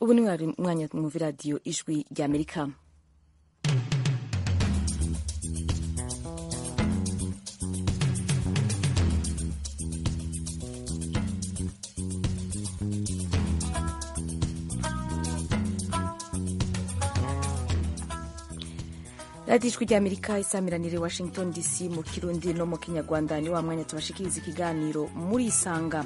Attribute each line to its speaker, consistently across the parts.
Speaker 1: Ubu ni mwanya mwumva iradiyo Ijwi ry'Amerika. Radiyo Ijwi ry'Amerika isamiranire Washington DC mu Kirundi no mu Kinyarwanda. Ni wa mwanya tubashikiriza ikiganiro Muri Isanga.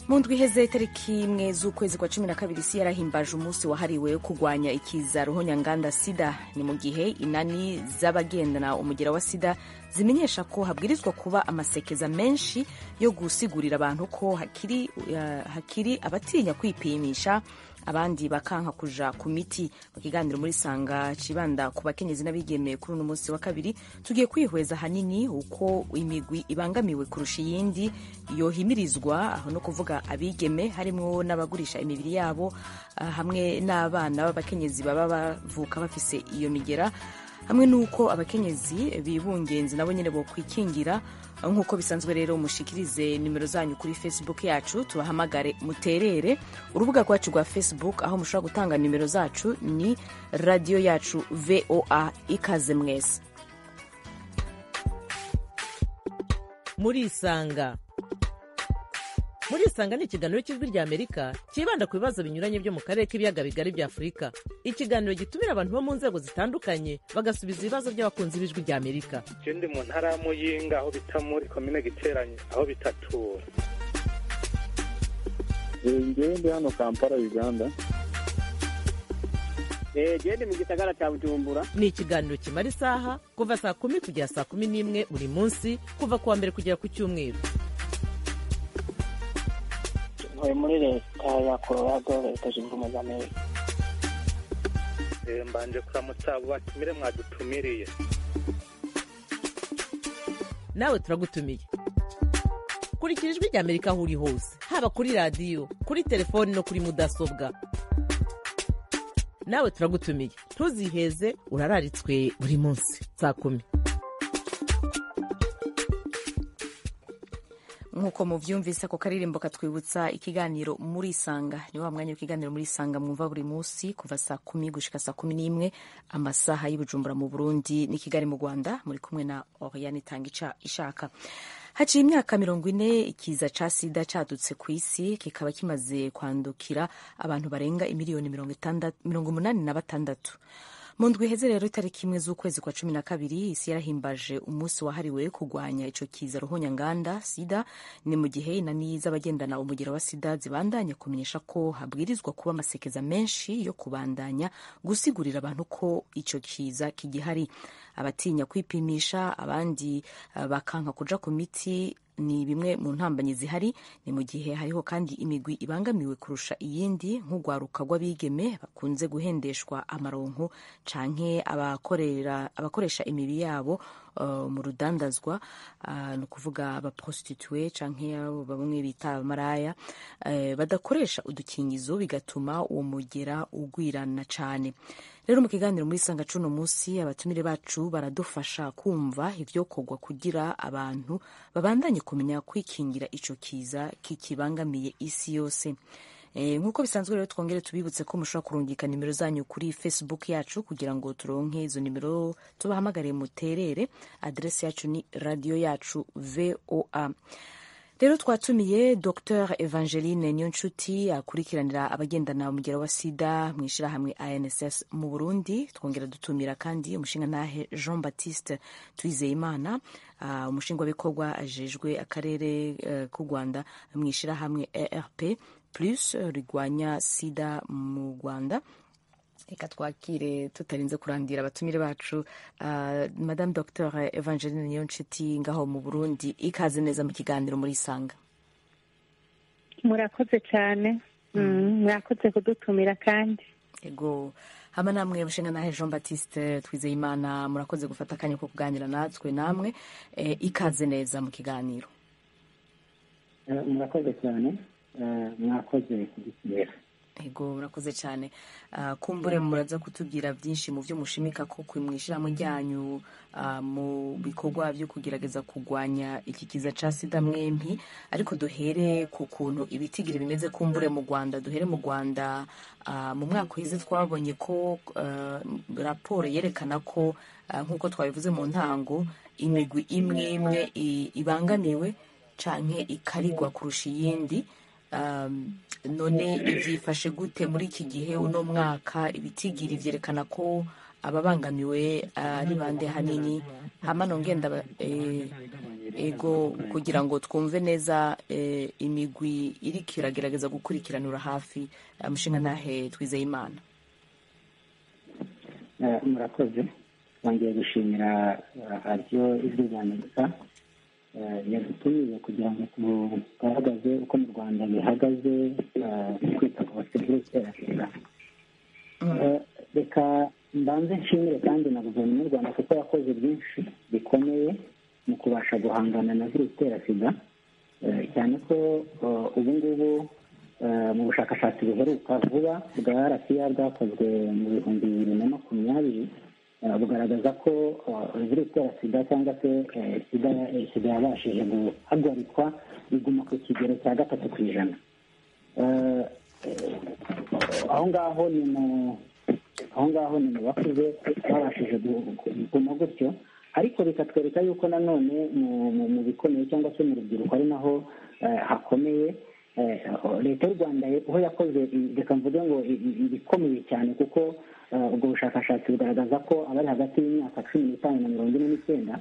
Speaker 1: Mu ndwi iheze, itariki 1 z'ukwezi kwa 12, isi yarahimbaje umunsi wahariwe kurwanya ikiza ruhonyanganda sida. Ni mu gihe inani z'abagendana umugera wa sida zimenyesha ko habwirizwa kuba amasekeza menshi yo gusigurira abantu ko hakiri abatinya kwipimisha, abandi bakanka kuja ku miti. Mu kiganiro Muri Sanga cibanda ku bakenyezi n'abigeme kuri uno munsi wa kabiri, tugiye kwihweza hanini uko imigwi ibangamiwe kurusha iyindi yohimirizwa, aho no kuvuga abigeme harimwo n'abagurisha imibiri yabo, hamwe n'abana b'abakenyezi baba bavuka bafise iyo migera, hamwe n'uko abakenyezi bibungenzi nabo nyene bokwikingira. Nk'uko bisanzwe rero, mushikirize nimero zanyu kuri Facebook yacu, tubahamagare muterere. Urubuga rwacu rwa Facebook aho mushobora gutanga nimero zacu ni Radiyo Yacu VOA. Ikaze mwese.
Speaker 2: Muri Isanga. Muri Isanga ni ikiganiro cy'Ijwi ry'Amerika cyibanda ku bibazo binyuranye byo mu karere k'Ibiyaga Bigari bya Afurika. Ikiganiro gitumira abantu bo mu nzego zitandukanye, bagasubiza ibibazo by'abakunzi b'Ijwi ry'Amerika.
Speaker 3: Ndi mu ntara ya Muyinga, aho bita muri komine Giteranye, aho bitatura.
Speaker 4: Ngewe ndi hano Kampala, Uganda.
Speaker 5: Gende mu gisagara cya Bujumbura.
Speaker 2: Ni ikiganiro kimara isaha, kuva saa 10 kugera saa 11 buri munsi, kuva ku wa mbere kugera ku cyumweru.
Speaker 6: Ntuye muri Leta ya Colorado, Leta Zunze Ubumwe za Amerika.
Speaker 3: Mbanje kuramutsa abo batumire mwadutumiriye.
Speaker 2: Nawe turagutumiye. Kurikira Ijwi ry'Amerika aho uri hose, haba kuri radiyo, kuri telefoni no kuri mudasobwa. Nawe turagutumiye, ntuziheze, urararitswe buri munsi saa 10.
Speaker 1: Nk'uko muvyumvise, ako karirimbo katwibutsa ikiganiro Muri Isanga. Ni wa mwanya w'ikiganiro Muri Isanga mwumva buri munsi kuva saa 10 gushika saa 11 amasaha y'Ibujumbura mu Burundi n'i Kigali mu Rwanda. Muri kumwe na Oriane Tanga Ishaka. Haciye imyaka 40 ikiza ca sida cadutse ku isi, kikaba kimaze kwandukira abantu barenga imiliyoni 86. Mu ndwi iheze rero, itariki 1 z'ukwezi kwa 12, isi yarahimbaje umunsi wahariwe kurwanya ico kiza ruhonyanganda sida. Ni mu gihe inani z'abagendana umugera wa sida zibandanya kumenyesha ko habwirizwa kuba amasekeza menshi yo kubandanya gusigurira abantu ko ico kiza kigihari. Abatinya kwipimisha, abandi bakanka kuja ku miti, ni bimwe mu ntambanyi zihari. Ni mu gihe hariho kandi imigwi ibangamiwe kurusha iyindi, nk'urwaruka rw'abigeme bakunze guhendeshwa amaronko, canke abakoresha imibiri yabo mu rudandazwa, ni ukuvuga abaprostitue canke bamwe bita abamaraya, badakoresha udukingizo, bigatuma uwo mugera ugwirana cane. Rero mu kiganiro Muri Sanga cuno munsi, abatumire bacu baradufasha kumva ivyokorwa kugira abantu babandanye kumenya kwikingira ico kiza kikibangamiye isi yose. Nk'uko bisanzwe rero, twongere tubibutse ko mushobora kurungika nimero zanyu kuri Facebook yacu kugira ngo turonke izo nimero, tubahamagare muterere. Adresse yacu ni Radiyo Yacu VOA. Rero twatumiye Dr Evangeline Niyonshuti, akurikiranira abagendana umugera wa sida mu ishyirahamwe ANSS mu Burundi. Twongera dutumira kandi umushingantahe Jean Baptiste Twizeyimana, umushingwabikorwa ajejwe akarere k'u Rwanda mu ishyirahamwe ERP Plus rigwanya sida mu Rwanda. Reka twakire tutarinze kurandira abatumire bacu. Madame Dr Evangeline Niyonshuti ngaho mu Burundi, ikaze neza mu kiganiro Muri Isanga.
Speaker 7: Murakoze cyane, murakoze kudutumira kandi.
Speaker 1: Ego, hama namwe mushingantahe Jean Baptiste Twizeyimana, murakoze gufata akanya ko kuganira natwe. Namwe ikaze neza mu kiganiro.
Speaker 6: Murakoze cyane, mwakoze kudutumira.
Speaker 1: Ego, murakoze cyane. Kumbure muraza kutubwira byinshi mu byo mushimika ko mw'ishyirahamwe ryanyu, mu bikorwa byo kugerageza kurwanya iki kiza ca sida mwempi. Ariko duhere ku kuntu ibitigiri bimeze kumbure mu Rwanda. Duhere mu Rwanda. Mu mwaka uheze twabonye ko raporo yerekana ko, nk'uko twabivuze mu ntango, imigwi imwe imwe ibangamiwe canke ikarigwa kurusha iyindi. None ibyifashe gute muri iki gihe, uno mwaka? Ibitigiri vyerekana ko ababangamiwe ari bande hanini? Hama nongenda ego, kugira ngo twumve neza imigwi iriko iragerageza gukurikiranura hafi. Mushinga ntahe Twizeyimana.
Speaker 6: Murakoze. Bongeye gushimira Radiyo Ijwi rya Amerika yadutumiye kugira ngo tugaragaze uko mu Rwanda bihagaze kwita ku bafite virusi itera sida. Reka mbanze nshimire kandi na Guverinoma y'u Rwanda, kuko yakoze byinshi bikomeye mu kubasha guhangana na virusi itera sida, cyane ko ubu ngubu mu bushakashatsi buheruka vuba bwa RCA bwakozwe mu 2020, bugaragaza ko virusi itera sida cyangwa se sida yabashije guhagarikwa, iguma ku kigero cya 3%. Aho ngaho ni mu bakuze babashije kuguma gutyo, ariko bikatwereka yuko nanone mu bikomeye cyangwa se mu rubyiruko ari naho hakomeye. Leta y'u Rwanda aho yakoze, reka mvuge ngo ibikomeye cyane, kuko ubwo bushakashatsi bugaragaza ko abari hagati y'imyaka 15 na 49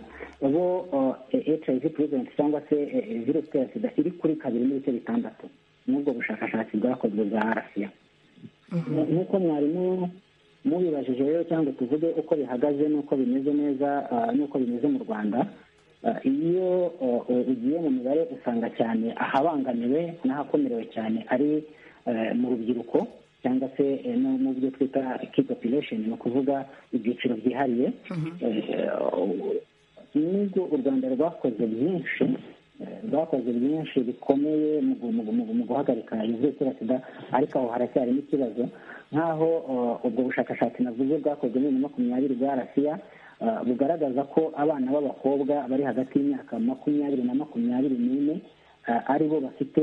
Speaker 6: bo HIV prevalence cyangwa se virusi itera sida iri kuri 2.6, n'ubwo bushakashatsi bwakozwe bwa RCA. Nk'uko mwarimu mubibajije rero, cyangwa tuvuge uko bihagaze n'uko bimeze neza n'uko bimeze mu Rwanda, iyo ugiye mu mibare usanga cyane ahabangamiwe n'ahakomerewe cyane ari mu rubyiruko cyangwa se no mu byo twita key population, ni ukuvuga ibyiciro byihariye. Nubwo u Rwanda rwakoze byinshi bikomeye mu guhagarika virusi itera sida, ariko aho haracyarimo ikibazo, nk'aho ubwo bushakashatsi navuze bwakozwe muri 2020 bwa RCA bugaragaza ko abana b'abakobwa bari hagati y'imyaka 20 na 24 ari bo bafite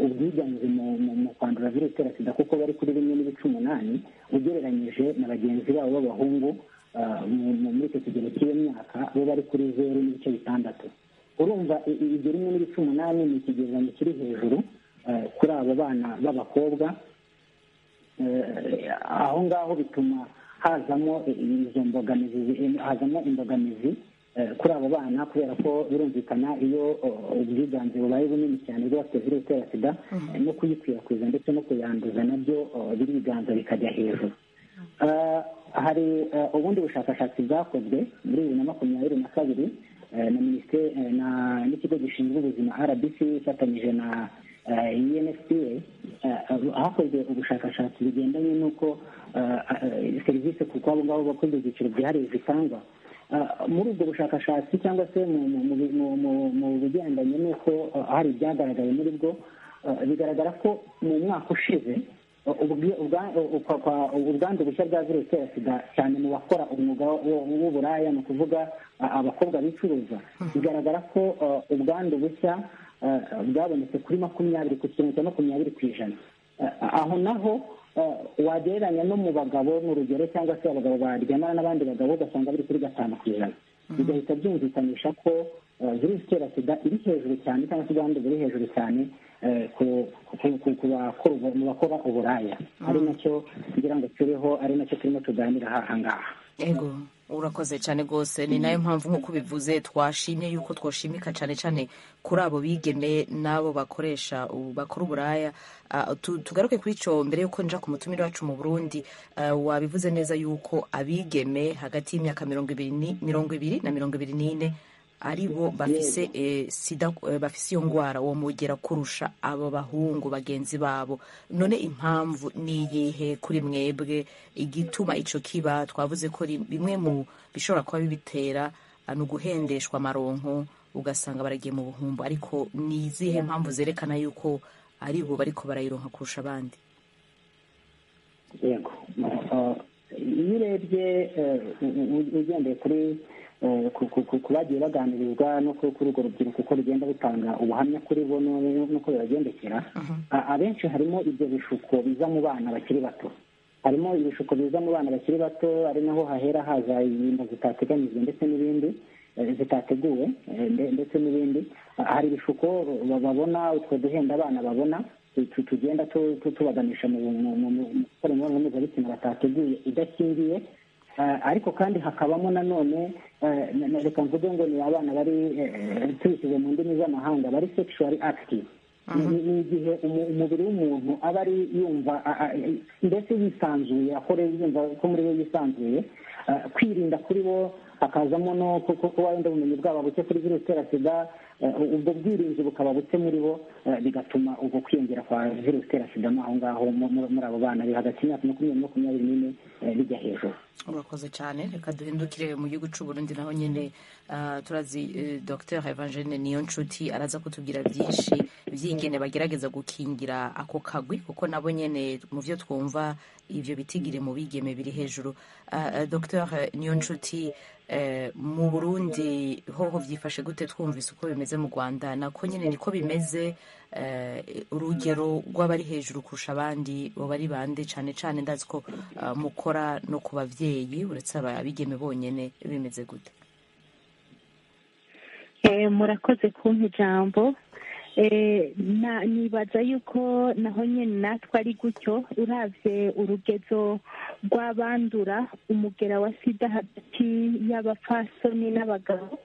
Speaker 6: ubwiganze mu kwandura virusi itera sida, kuko bari kuri 1.8 ugereranyije na bagenzi babo b'abahungu muri icyo kigero cy'iyo myaka, bo bari kuri 0.6. Urumva ibyo 1.8 ni ikigereranyo kiri hejuru kuri abo bana b'abakobwa. Aho ngaho bituma hazamo izo mbogamizi, hazamo imbogamizi kuri abo bana, kubera ko birumvikana iyo ubwiganze bubaye bunini cyane bw'abafite virusi itera sida, no kuyikwirakwiza ndetse no kuyanduza nabyo biriganza bikajya hejuru. Hari ubundi bushakashatsi bwakozwe muri 2022 na minisiteri n'ikigo gishinzwe ubuzima RBC ifatanyije na UNFPA. Hakozwe ubushakashatsi bugendanye n'uko serivisi ku abo ngabo bakoze ibyiciro byihariye zitangwa. Muri ubwo bushakashatsi cyangwa se mu bigendanye n'uko hari ibyagaragaye muri bwo, bigaragara ko mu mwaka ushize ubwandu bushya bwa virusi itera sida, cyane mu bakora umwuga w'uburaya, ni ukuvuga abakobwa bicuruza, bigaragara ko ubwandu bushya bwabonetse kuri 20, ku kigero cya 20%. Aho naho wagereranya no mu bagabo mu rugero, cyangwa se abagabo baryamana n'abandi bagabo, ugasanga biri kuri 5%. Bigahita byumvikanisha ko virusi itera sida iri hejuru cyane, cyangwa se ubwandu buri hejuru cyane mu bakora uburaya, ari nacyo ngira ngo turiho, ari nacyo turimo tuganira aha ngaha.
Speaker 1: Ego, urakoze cyane rwose. Ni nayo mpamvu, nk'uko ubivuze, twashimye yuko twoshimika cyane cyane kuri abo bigeme n'abo bakoresha bakora uburaya. Tugaruke kuri icyo mbere yuko nja ku mutumire wacu mu Burundi. Wabivuze neza yuko abigeme hagati y'imyaka 20 na 24 ari bo bafise sida, bafise iyo ngwara, uwo mugera, kurusha abo bahungu bagenzi babo. None impamvu ni iyihe kuri mwebwe igituma ico kiba? Twavuze ko bimwe mu bishobora kuba bibitera ni uguhendeshwa amaronko, ugasanga baragiye mu buhumbu. Ariko ni izihe mpamvu zerekana yuko ari bo bariko barayironka kurusha abandi?
Speaker 6: Yego, iyo urebye ugendeye kuri ku bagiye baganirizwa no kuri urwo rubyiruko uko rugenda rutanga ubuhamya kuri bo n'uko bibagendekera, abenshi harimo ibyo bishuko biza mu bana bakiri bato, harimo ibishuko biza mu bana bakiri bato, ari naho hahera haza inda zitateganyijwe ndetse n'ibindi zitateguwe ndetse n'ibindi. Hari ibishuko babona, utwo duhenda abana babona tugenda tubaganisha mu gukora imibonano mpuzabitsina batateguye idakingiye. Ariko kandi hakabamo nanone, reka mvuge ngo ni abana bari, tubishyize mu ndimi z'amahanga, bari sexually active. Ni igihe umubiri w'umuntu aba ari yumva mbese yisanzuye, akora yumva ko muri we yisanzuye. Kwirinda kuri bo hakazamo no kuba wenda ubumenyi bwabo buke kuri virusi itera sida, ubwo bwirinzi bukaba buke muri bo, bigatuma ubwo kwiyongera kwa virusi itera sida aho ngaho muri abo bana biri hagati y'imyaka 20 na 24 bijya hejuru.
Speaker 1: Urakoze cyane. Reka duhindukire mu gihugu cy'u Burundi, naho nyine turazi Dr Evangeline Niyonshuti araza kutubwira byinshi by'ingene bagerageza gukingira ako kagwi, kuko nabo nyine mu byo twumva ibyo bitigire mu bigeme biri hejuru. Dr Niyonshuti, mu Burundi hoho byifashe gute? Twumvise uko bimeze mu Rwanda, nako nyine niko bimeze. Urugero rw'abari hejuru kurusha abandi bo bari bande? Cyane cyane ndazi ko mukora no ku babyeyi uretse abigeme bonyine, bimeze gute?
Speaker 7: Murakoze kumpa ijambo. Nibaza yuko naho nyine natwe ari gutyo. Uravye urugezo rw'abandura umugera wa sida hagati y'abapfasoni n'abagabo,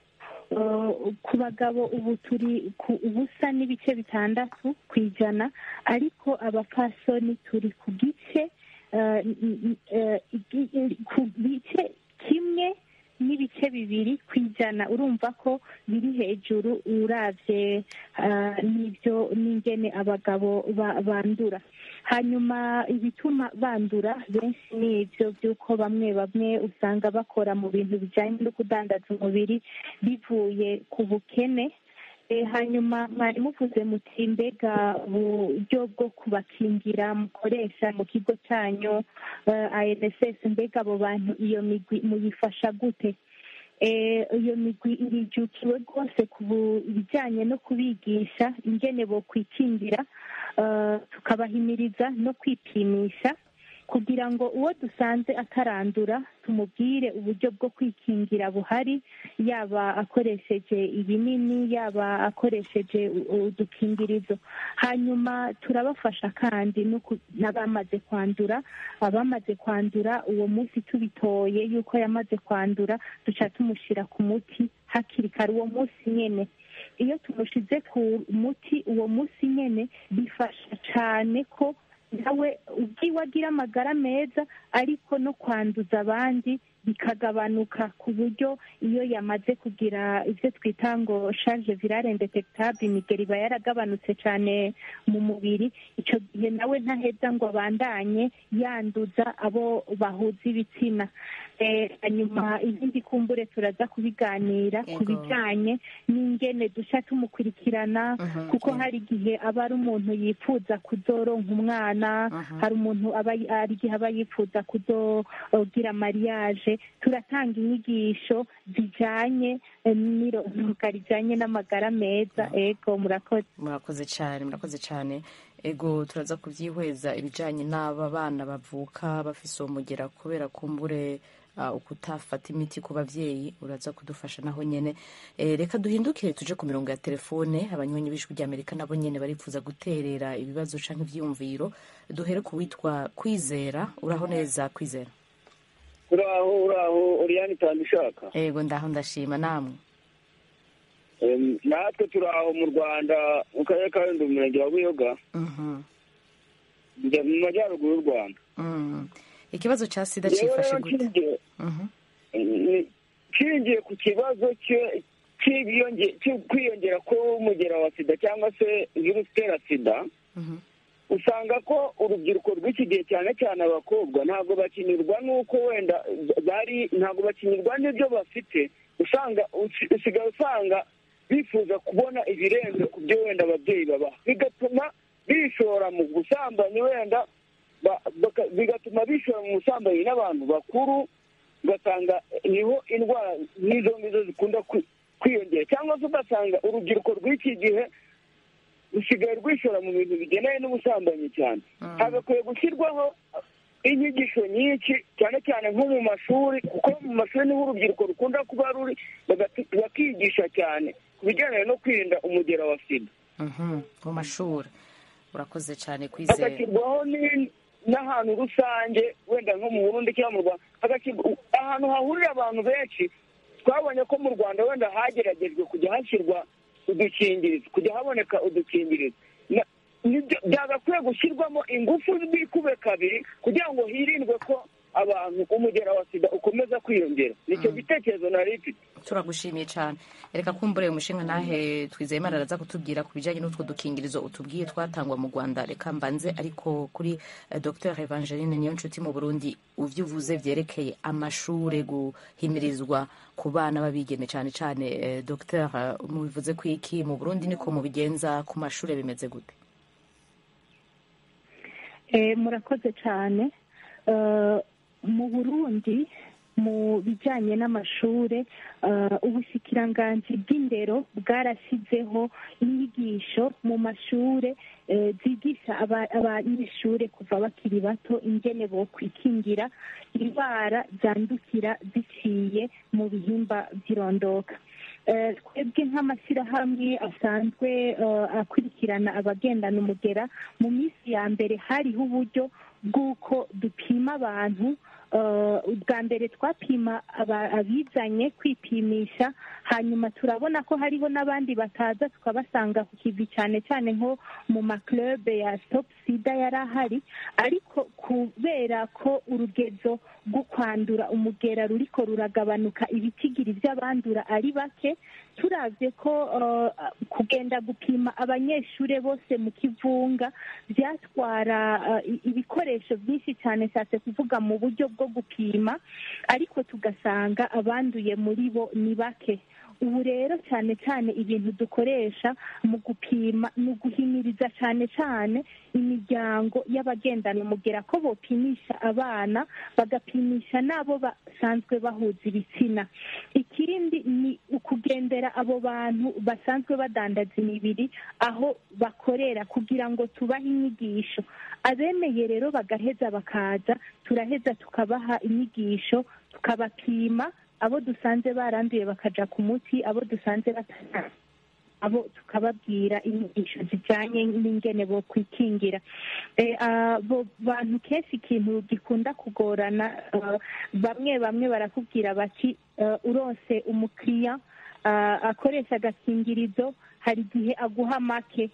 Speaker 7: ku bagabo ubu turi ku 0.6%, ariko abapfasoni turi ku gice ku gice 1.2%. Urumva ko biri hejuru uravye n'ibyo n'ingene abagabo bandura. Hanyuma ibituma bandura benshi ni ibyo by'uko bamwe bamwe usanga bakora mu bintu bijyanye no kudandaza umubiri bivuye ku bukene. Hanyuma mwari muvuze muti mbega uburyo bwo kubakingira mukoresha mu kigo cyanyu ANSS, mbega abo bantu iyo migwi muyifasha gute? Iyo migwi irijukiwe rwose ku bijyanye no kubigisha ingene bo kwikingira, tukabahimiriza no kwipimisha kugira ngo uwo dusanze atarandura tumubwire uburyo bwo kwikingira buhari, yaba akoresheje ibinini, yaba akoresheje udukingirizo. Hanyuma turabafasha kandi n'abamaze kwandura. Abamaze kwandura uwo munsi tubitoye yuko yamaze kwandura, duca tumushyira ku muti hakiri kare uwo munsi nyine. Iyo tumushize ku muti uwo munsi nyine bifasha cyane ko nawe ubwiwe agira amagara meza, ariko no kwanduza abandi bikagabanuka, ku buryo iyo yamaze kugira ibyo twita ngo charge virale indetectable, imigeri iba yaragabanutse cyane mu mubiri, icyo gihe nawe ntaheza ngo abandanye yanduza abo bahuza ibitsina. Hanyuma ibindi kumbure turaza kubiganira ku bijyanye n'ingene duca tumukurikirana, kuko hari igihe aba ari umuntu yifuza kuzoronka umwana, hari umuntu aba ari igihe aba yifuza kuzogira mariage. Turatanga inyigisho zijyanye n'irondoka rijyanye n'amagara meza. Ego, murakoze.
Speaker 1: Murakoze cyane, murakoze cyane. Ego, turaza kubyihweza ibijyanye n'aba bana bavuka bafise uwo mugera kubera kumbure ukutafata imiti ku babyeyi, uraza kudufasha naho nyene. Reka duhindukire tuje ku mirongo ya telefone. Abanywanyi b'Ijwi ry'Amerika nabo nyene baripfuza guterera ibibazo canke ivyiyumviro. Duhere ku witwa Kwizera. Uraho neza Kwizera?
Speaker 5: Uraho, uraho Oriane Itangishaka.
Speaker 1: Ego, ndaho ndashima. Namwe?
Speaker 5: Natwe turaho mu Rwanda, mu karere ka Rulindo, umurenge wa Buyoga, mu majyaruguru y'u Rwanda.
Speaker 1: Ikibazo cya sida cyifashe gute?
Speaker 5: Nshingiye ku kibazo kwiyongera k'umugera wa sida cyangwa se virusi itera sida, usanga ko urubyiruko rw'iki gihe cyane cyane abakobwa ntabwo bakinyurwa n'uko wenda bari, ntabwo bakinyurwa n'ibyo bafite. Usanga usigaye usanga bifuza kubona ibirenze ku byo wenda ababyeyi babaha, bigatuma bishora mu busambanyi, wenda Bigatuma bishora mu busambanyi n'abantu bakuru, ugasanga niho indwara n'izo ngizo zikunda kwiyongera. Cyangwa se ugasanga urubyiruko rw'iki gihe rusigaye rwishora mu bintu bigendanye n'ubusambanyi cyane. Hagakwiye gushyirwaho inyigisho nyinshi, cyane cyane nko mu mashuri, kuko mu mashuri niho urubyiruko rukunda kuba ruri, bakigisha cyane ku bijyanye no kwirinda umugera wa sida
Speaker 1: mu mashuri. Urakoze cyane Kwizera.
Speaker 5: Hagashyirwaho n'ahantu rusange, wenda nko mu Burundi cyangwa mu Rwanda, ahantu hahurira abantu benshi. Twabonye ko mu Rwanda wenda hageragejwe kujya hashyirwa udukingirizo, kujya haboneka udukingirizo. Byagakwiye gushyirwamo ingufu z'ikube kabiri kugira ngo hirindwe ko abantu umugera wa sida ukomeza kwiyongera. Nicyo gitekerezo nari mfite.
Speaker 1: Turagushimiye cyane. Reka kumbure umushinga ntahe Twizeyimana araza kutubwira ku bijyanye n'utwo dukingirizo utubwiye twatangwa mu Rwanda. Reka mbanze ariko kuri Dr Evangeline Niyonshuti mu Burundi, uvyo uvuze vyerekeye amashure guhimirizwa ku bana b'abigeme cyane cyane, Dr mubivuze ku iki mu Burundi, niko mubigenza ku mashure bimeze gute?
Speaker 7: Murakoze cyane. Mu Burundi mu bijyanye n'amashure, ubushikiranganji bw'indero bwarashyizeho inyigisho mu mashure zigisha abanyeshure kuva bakiri bato ingene bokwikingira indwara zandukira ziciye mu bihimba by'irondoka. Twebwe nk'amashyirahamwe asanzwe akurikirana abagendana umugera, mu minsi ya mbere hariho uburyo bw'uko dupima abantu. Ubwa mbere twapima abizanye kwipimisha, hanyuma turabona ko hariho n'abandi bataza tukabasanga ku kivi, cyane cyane nko mu maklube ya Stop Sida yari ahari. Ariko kubera ko urugezo rwo kwandura umugera ruriko ruragabanuka, ibitigiri by'abandura ari bake, turavye ko kugenda gupima abanyeshure bose mu kivunga byatwara ibikoresho byinshi cyane, nshatse kuvuga mu buryo bwo gupima, ariko tugasanga abanduye muri bo ni bake. Ubu rero cyane cyane ibintu dukoresha mu gupima ni uguhimiriza cyane cyane imiryango y'abagendana umugera ko bopimisha abana, bagapimisha n'abo basanzwe bahuza ibitsina. Ikindi ni ukugendera abo bantu basanzwe badandaza imibiri aho bakorera kugira ngo tubahe inyigisho. Abemeye rero bagaheza bakaza, turaheza tukabaha inyigisho, tukabapima, abo dusanze baranduye bakaja ku muti, abo dusanze batana abo tukababwira inyigisho zijyanye n'ingene bo kwikingira. Abo bantu kenshi ikintu gikunda kugorana, bamwe bamwe barakubwira bati uronse umukiriya akoresha agakingirizo hari igihe aguha make,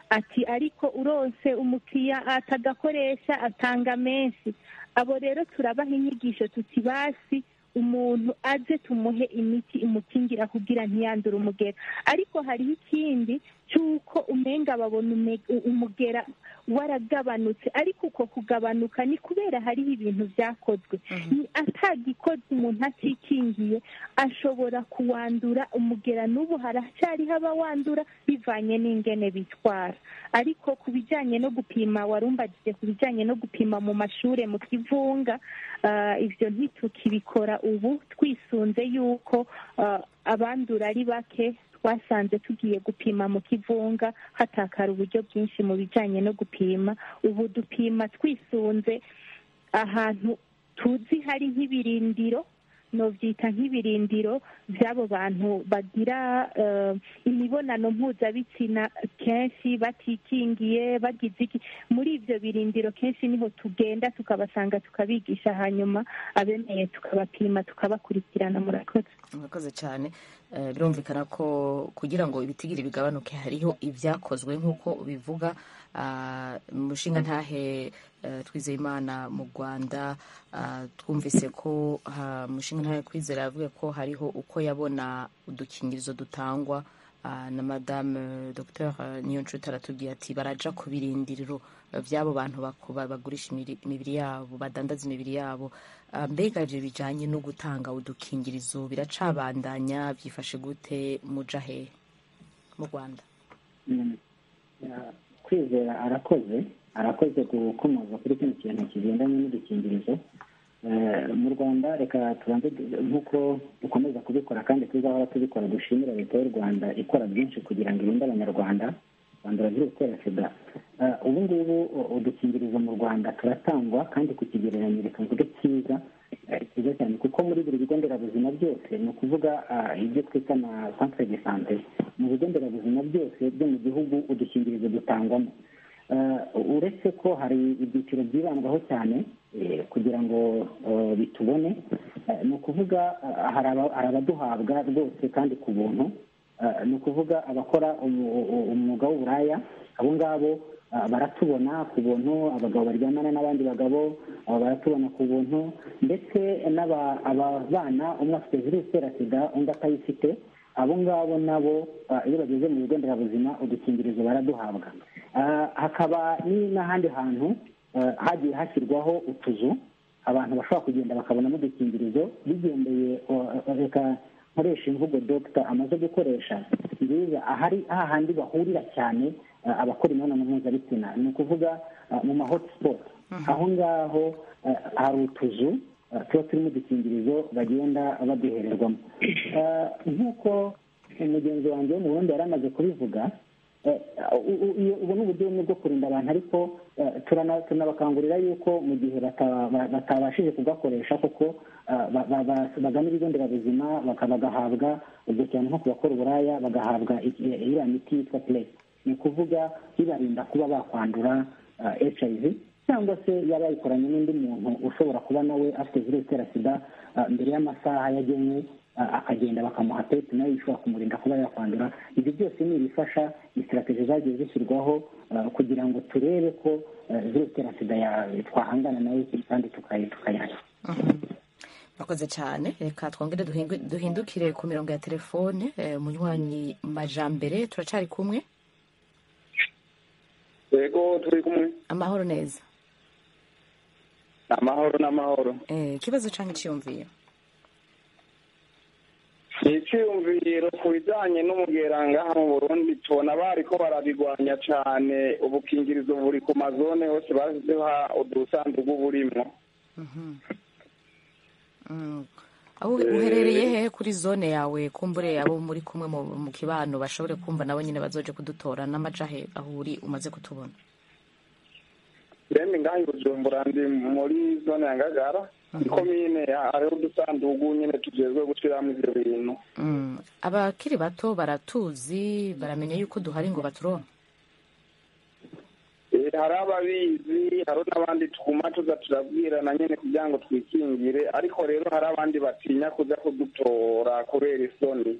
Speaker 7: ati ariko uronse umukiriya atagakoresha atanga menshi. Abo rero turabaha inyigisho tuti basi umuntu aze tumuhe imiti imukingira kugira ntiyandure umugera. Ariko hariho ikindi cy'uko umenga babona umugera waragabanutse, ariko uko kugabanuka ni kubera hariho ibintu byakozwe. Ni atagikozwe umuntu atikingiye ashobora kuwandura umugera, n'ubu haracyariho abawandura bivanye n'ingene bitwara. Ariko ku bijyanye no gupima, warumbagije ku bijyanye no gupima mu mashure mu kivunga, ibyo ntitukibikora ubu, twisunze yuko abandura ari bake. Twasanze tugiye gupima mu kivunga hatakara uburyo bwinshi mu bijyanye no gupima. Ubu dupima twisunze ahantu tuzi hari nk'ibirindiro, novyita nk'ibirindiro by'abo bantu bagira imibonano mpuzabitsina kenshi batikingiye, bagize iki. Muri ibyo birindiro kenshi niho tugenda tukabasanga tukabigisha, hanyuma abemeye tukabapima tukabakurikirana. Murakoze.
Speaker 1: Murakoze cyane. Birumvikana ko kugira ngo ibitigiri bigabanuke hariho ibyakozwe nk'uko bivuga mushinga ntahe Twizeyimana mu Rwanda. Twumvise ko mushinga ntahe Kwizera yavuga ko hariho uko yabona udukingirizo dutangwa na Madame Dr Niyonshuti aratubwiye ati baraja ku birindiro by'abo bantu bagurisha imibiri yabo, badandaza imibiri yabo. Mbega ibyo bijanye no gutanga udukingirizo biracabandanya, byifashe gute muja hehe mu Rwanda?
Speaker 6: Kwizera arakoze. Arakoze gukomoza kuri kino kintu kigendanye n'udukingirizo mu Rwanda. Reka tubanze, nk'uko dukomeza kubikora kandi tuzahora tubikora, dushimira Leta y'u Rwanda ikora byinshi kugira ngo irinde Abanyarwanda bandura virusi itera SIDA. Ubu ngubu udukingirizo mu Rwanda turatangwa kandi ku kigereranyo, reka mvuge cyiza, cyiza cyane, kuko muri buri bigo nderabuzima byose, ni ukuvuga ibyo twita na centre de santé, mu bigo nderabuzima byose byo mu gihugu udukingirizo dutangwamo, uretse ko hari ibyiciro byibandwaho cyane kugira ngo bitubone. Ni ukuvuga hari abaduhabwa rwose kandi ku buntu, ni ukuvuga abakora umwuga w'uburaya, abo ngabo baratubona ku buntu, abagabo baryamana n'abandi bagabo baratubona ku buntu, ndetse n'ababana umwe afite virusi itera SIDA undi atayifite, abo ngabo nabo iyo bageze mu bigo nderabuzima udukingirizo baraduhabwa. Hakaba n'ahandi hantu hagiye hashyirwaho utuzu abantu bashobora kugenda bakabonamo udukingirizo bigendeye, reka nkoresha imvugo dogita amaze gukoresha nziza, ahari hahandi bahurira cyane abakora imibonano mpuzabitsina, ni ukuvuga mu ma hotspot, aho ngaho hari utuzu tuba turimo udukingirizo bagenda baduhererwamo. Nk'uko mugenzi wanjye wo mu Burundi yari amaze kubivuga, ubu ni uburyo bumwe bwo kurinda abantu, ariko tunabakangurira yuko mu gihe batabashije kugakoresha kuko bagana ibigo nderabuzima bagahabwa ubwo, cyane nko ku bakora uburaya, bagahabwa iriya miti yitwa PrEP, ni ukuvuga bibarinda kuba bakwandura HIV, cyangwa se yaba yayikoranye n'undi muntu ushobora kuba nawe afite virusi itera SIDA, mbere y'amasaha yagenwe akagenda bakamuha PEP, nayo ishobora kumurinda kuba yakwandura. Ibyo byose ni ibifasha strategy zagiye zishyirwaho kugira ngo turebe ko virusi itera SIDA twahangana nayo kandi tukayihashya.
Speaker 1: Murakoze cyane. Reka twongere duhindukire ku mirongo ya telefone. Munywanyi Majambere, turacari kumwe?
Speaker 4: Yego, turi kumwe.
Speaker 1: Amahoro neza?
Speaker 4: Amahoro n'amahoro.
Speaker 1: Ikibazo canke iciyumviro?
Speaker 4: Iciyumviro ku bijanye n'umugera ngaha mu Burundi, tubona bariko barabigwanya cane. Ubukingirizo buri ku mazone hose, bashyizeho udusandugu burimwo.
Speaker 1: Aho uherereye hehe kuri zone yawe? Kumbure abo muri kumwe mu kibano bashobore kumva, nabo nyine bazoje kudutora n'amajahe aho uri umaze kutubona.
Speaker 4: Remi ngaha i Bujumbura, ndi muri zone ya Ngagara, ikomine, hariho udusandugu nyine tujejwe gushiramwo ivyo bintu.
Speaker 1: Abakiri bato baratuzi, baramenya yuko duhari ngo baturonke?
Speaker 4: Hari ababizi, hari n'abandi tuguma tuza turabwirana nyene kugira ngo twikingire, ariko rero hari abandi batinya kuza kudutora kubera isoni.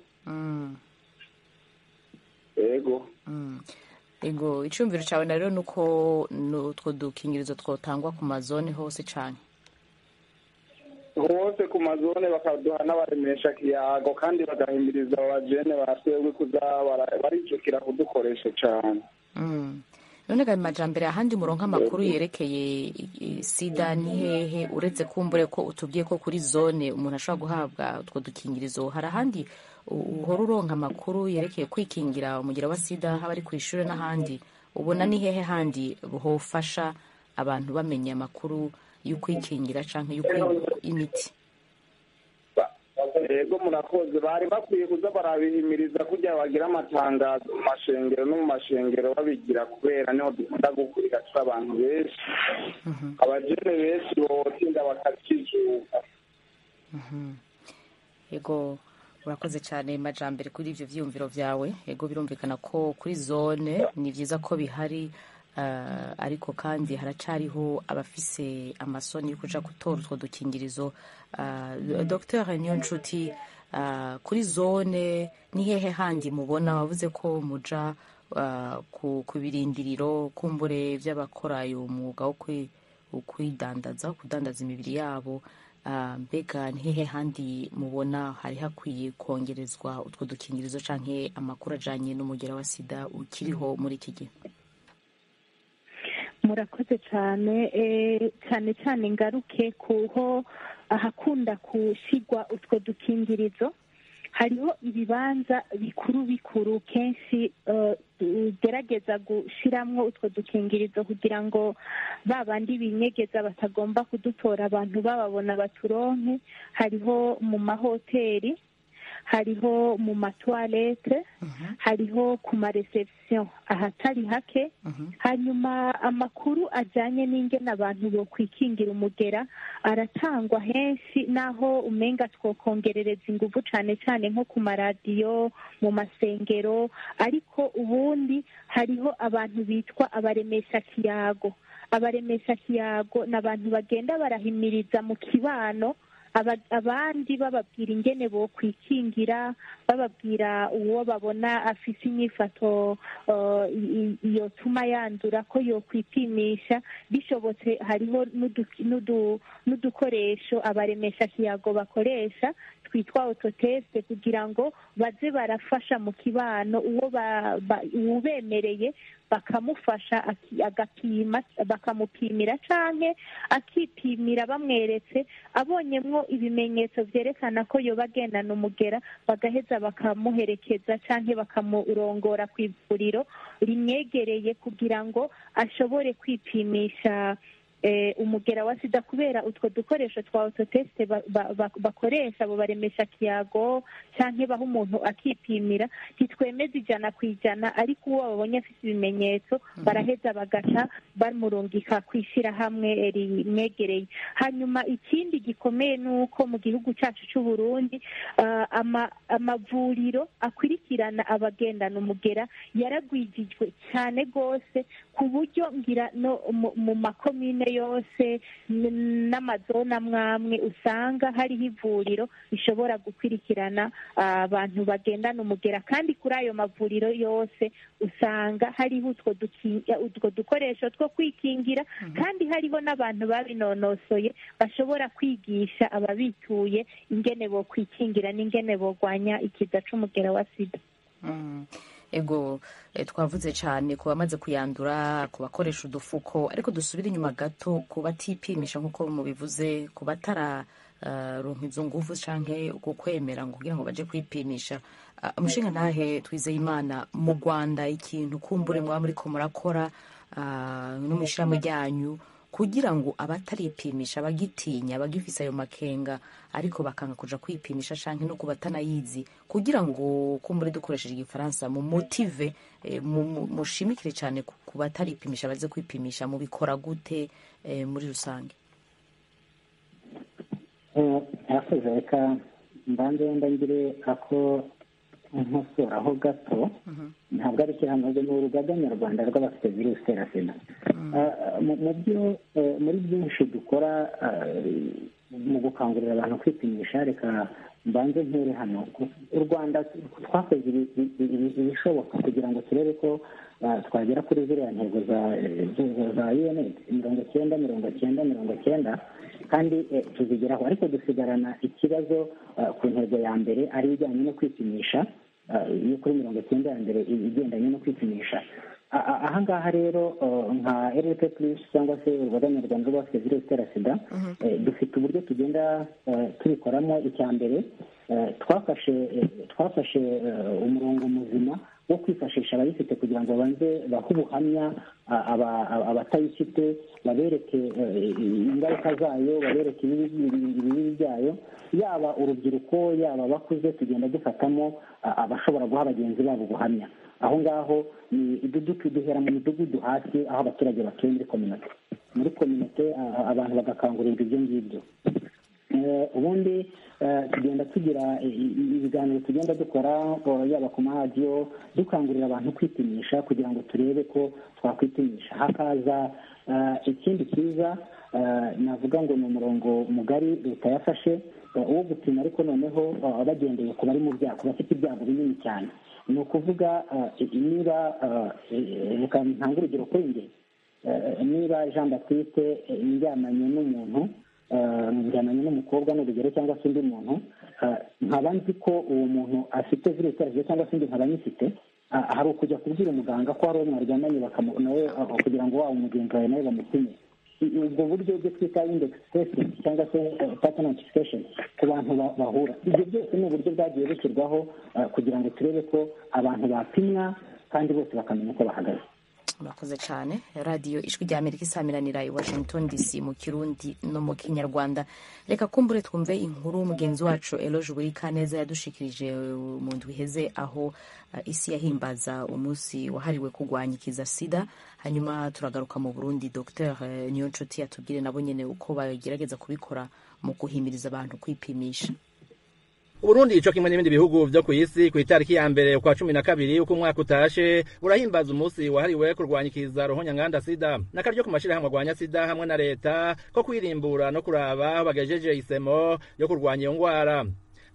Speaker 4: Yego.
Speaker 1: Ego, icumviro cawe na rero nuko utwo dukingirizo twotangwa ku mazone hose cane?
Speaker 4: Hose ku mazone, bakaduha n'abaremesha kiyago, kandi bagahimiriza abajene batwebwe kuza barijukira kudukoresha cane.
Speaker 1: None ga Majambere, ahandi muronka amakuru yerekeye SIDA ni hehe, uretse kumbure ko utubwiye ko kuri zone umuntu ashobora guhabwa utwo dukingirizo? Hari ahandi uhora uronka amakuru yerekeye kwikingira umugera wa SIDA, haba ari ku ishuri n'ahandi? Ubona ni hehe handi hofasha abantu bamenya amakuru yo kwikingira canke y'imiti?
Speaker 4: Yego, murakoze. Bari bakwiye kuza barabihimiriza kugira bagira amatangazo mu mashengero, no mu mashengero babigira, kubera niho dukunda gukurira turi abantu benshi, abajene benshi botinda bakacijuka.
Speaker 1: Yego, urakoze cyane Majambere kuri ivyo vyiyumviro vyawe. Yego, birumvikana ko kuri zone ni vyiza ko bihari, ariko kandi haracariho abafise amasoni yo kuja gutora utwo dukingirizo. Dr Niyonshuti, kuri zone ni hehe handi mubona? Wavuze ko muja ku birindiriro kumbure vy'abakora uyu mwuga wo kwidandaza, kudandaza imibiri yabo. Mbega ni hehe handi mubona hari hakwiye kongerezwa utwo dukingirizo canke amakuru ajanye n'umugera wa SIDA ukiriho muri iki gihe?
Speaker 7: Murakoze cyane. Cyane cyane ngaruke kuho ahakunda gushigwa utwo dukingirizo. Hariho ibibanza bikuru bikuru kenshi tugerageza gushiramwo utwo dukingirizo kugira ngo ba bandi binyegeza batagomba kudutora abantu bababona baturonke. Hariho mu mahoteli, hariho mu matoilette, hariho ku mareception ahatari hake. Hanyuma amakuru ajyanye n'ingene abantu bokwikingira umugera aratangwa henshi, naho umenga twokongerereza ingufu cyane cyane nko ku maradiyo, mu masengero. Ariko ubundi hariho abantu bitwa abaremesha kiyago. Abaremesha kiyago ni abantu bagenda barahimiriza mu kibano abandi, bababwira ingene bokwikingira, bababwira uwo babona afise inyifato yotuma yandura ko yokwipimisha bishobotse. Hariho n'udukoresho abaremesha kiyago bakoresha twitwa autotest, kugira ngo baze barafasha mu kibano, uwo ubemereye bakamufasha agapima, bakamupimira canke akipimira bamweretse. Abonyemwo ibimenyetso vyerekana ko yoba agendana umugera, bagaheza bakamuherekeza canke bakamurongora ku ivuriro rimwegereye kugira ngo ashobore kwipimisha umugera wa sida. Kubera utwo dukoresho twa autotest bakoresha abo baremesha kiyago canke baha umuntu akipimira, ntitwemeza 100%, ariko uwo babonye afite ibimenyetso baraheza bagaca bamurungika kw'ishyirahamwe rimwegereye. Hanyuma ikindi gikomeye ni uko mu gihugu cyacu cy'u Burundi amavuriro akurikirana abagendana umugera yaragwijijwe cyane rwose, ku buryo ngira no mu makomine yose n'amazone amwamwe usanga hariho ivuriro rishobora gukurikirana abantu bagendana umugera. Kandi kuri ayo mavuriro yose usanga hariho utwo dukoresho two kwikingira, kandi hariho n'abantu babinonosoye bashobora kwigisha ababituye ingene bo kwikingira n'ingene borwanya ikiza c'umugera wa sida.
Speaker 1: Ego, twavuze cyane ku bamaze kuyandura, ku bakoresha udufuko, ariko dusubire inyuma gato ku batipimisha nk'uko mubivuze, ku batararonka izo nguvu canke kukwemera ngo kugira ngo baje kwipimisha. Umushinga ntahe Twizeyimana, mu Rwanda ikintu kumbure mwaba muriko murakora no mw'ishirahamwe ryanyu kugira ngo abataripimisha, abagitinya, abagifise ayo makenga ariko bakanga kuja kwipimisha, canke no kubatanayizi, kugira ngo kumbure dukoresheje igifaransa mu motive, mushimikire cyane ku bataripimisha baze kwipimisha, mubikora gute muri rusange?
Speaker 6: Arakoze. Reka mbanze wenda ngire ako nkosoraho gato. Ntabwo ari ishyirahamwe, ni Urugaga Nyarwanda rw'Abafite Virusi Itera Sida. Mu byo muri byinshi dukora mu gukangurira abantu kwipimisha, reka mbanze ntere hano. U Rwanda twakoze ibishoboka kugira ngo turebe ko twagera kuri ziriya ntego za UNAIDS, 90-90-90, kandi tuzigeraho, ariko dusigarana ikibazo ku ntego ya mbere, ari ijyanye no kwipimisha, yo kuri 90 ya mbere igendanye no kwipimisha. Aha ngaha rero nka RP Plus cyangwa se Urugaga Nyarwanda rw'Abafite Virusi Itera Sida, dufite uburyo tugenda tubikoramo. Icya mbere, twafashe umurongo muzima wo kwifashisha abayifite kugira ngo babanze bahe ubuhamya abatayifite, babereke ingaruka zayo, babereke ibibi byayo, yaba urubyiruko, yaba abakuze. Tugenda dufatamo abashobora guha bagenzi babo ubuhamya. Aho ngaho ni duhera mu midugudu hasi, aho abaturage batuye, muri kominote, abantu bagakangurirwa ibyo ngibyo. Ubundi tugenda tugira ibiganiro tugenda dukora, yaba ku maradiyo, dukangurira abantu kwipimisha kugira ngo turebe ko twakwipimisha. Hakaza ikindi cyiza navuga ngo ni umurongo mugari leta yafashe wo gupima, ariko noneho bagendeye ku bari mu byago, bafite ibyago binini cyane. Ni ukuvuga, niba, reka ntange urugero kuri njye, niba Jean Baptiste ndyamanye n'umuntu, ndyamanye n'umukobwa ni urugero, cyangwa se undi muntu, nkaba nzi ko uwo muntu afite virusi itera sida cyangwa se undi nkaba nyifite, hari ukujya kubwira umuganga ko hari uwo mwaryamanye, nawe kugira ngo waba umugenzi wawe nawe bamupime. Ubwo buryo bwo twita index testing cyangwa se pattern notification ku bantu bahura, ibyo byose ni uburyo bwagiye bushyirwaho kugira ngo turebe ko abantu bapimwa kandi bose bakamenya uko bahagaze.
Speaker 1: Murakoze cyane. Radiyo Ijwi rya Amerika isamiranira i Washington DC mu Kirundi no mu Kinyarwanda. Reka kumbure twumve inkuru mugenzi wacu Eloge Burikaneza yadushikirije mu ndwi iheze, aho isi yahimbaza umunsi wahariwe kurwanya ikiza sida. Hanyuma turagaruka mu Burundi, Dr Niyonshuti yatubwire nabo nyene uko bagerageza kubikora mu guhimiriza abantu kwipimisha.
Speaker 8: Uburundi, ico kimwe n'ibindi bihugu vyo kw'isi, kw'itariki ya mbere ukwa 12 uko umwaka utashe burahimbaza umunsi wahariwe kurwanya ikiza ruhonyanganda sida. N'akaryo ku mashirahamwe arwanya sida hamwe na leta ko kwirimbura no kuraba aho bagejeje isemo yo kurwanya iyo ngwara.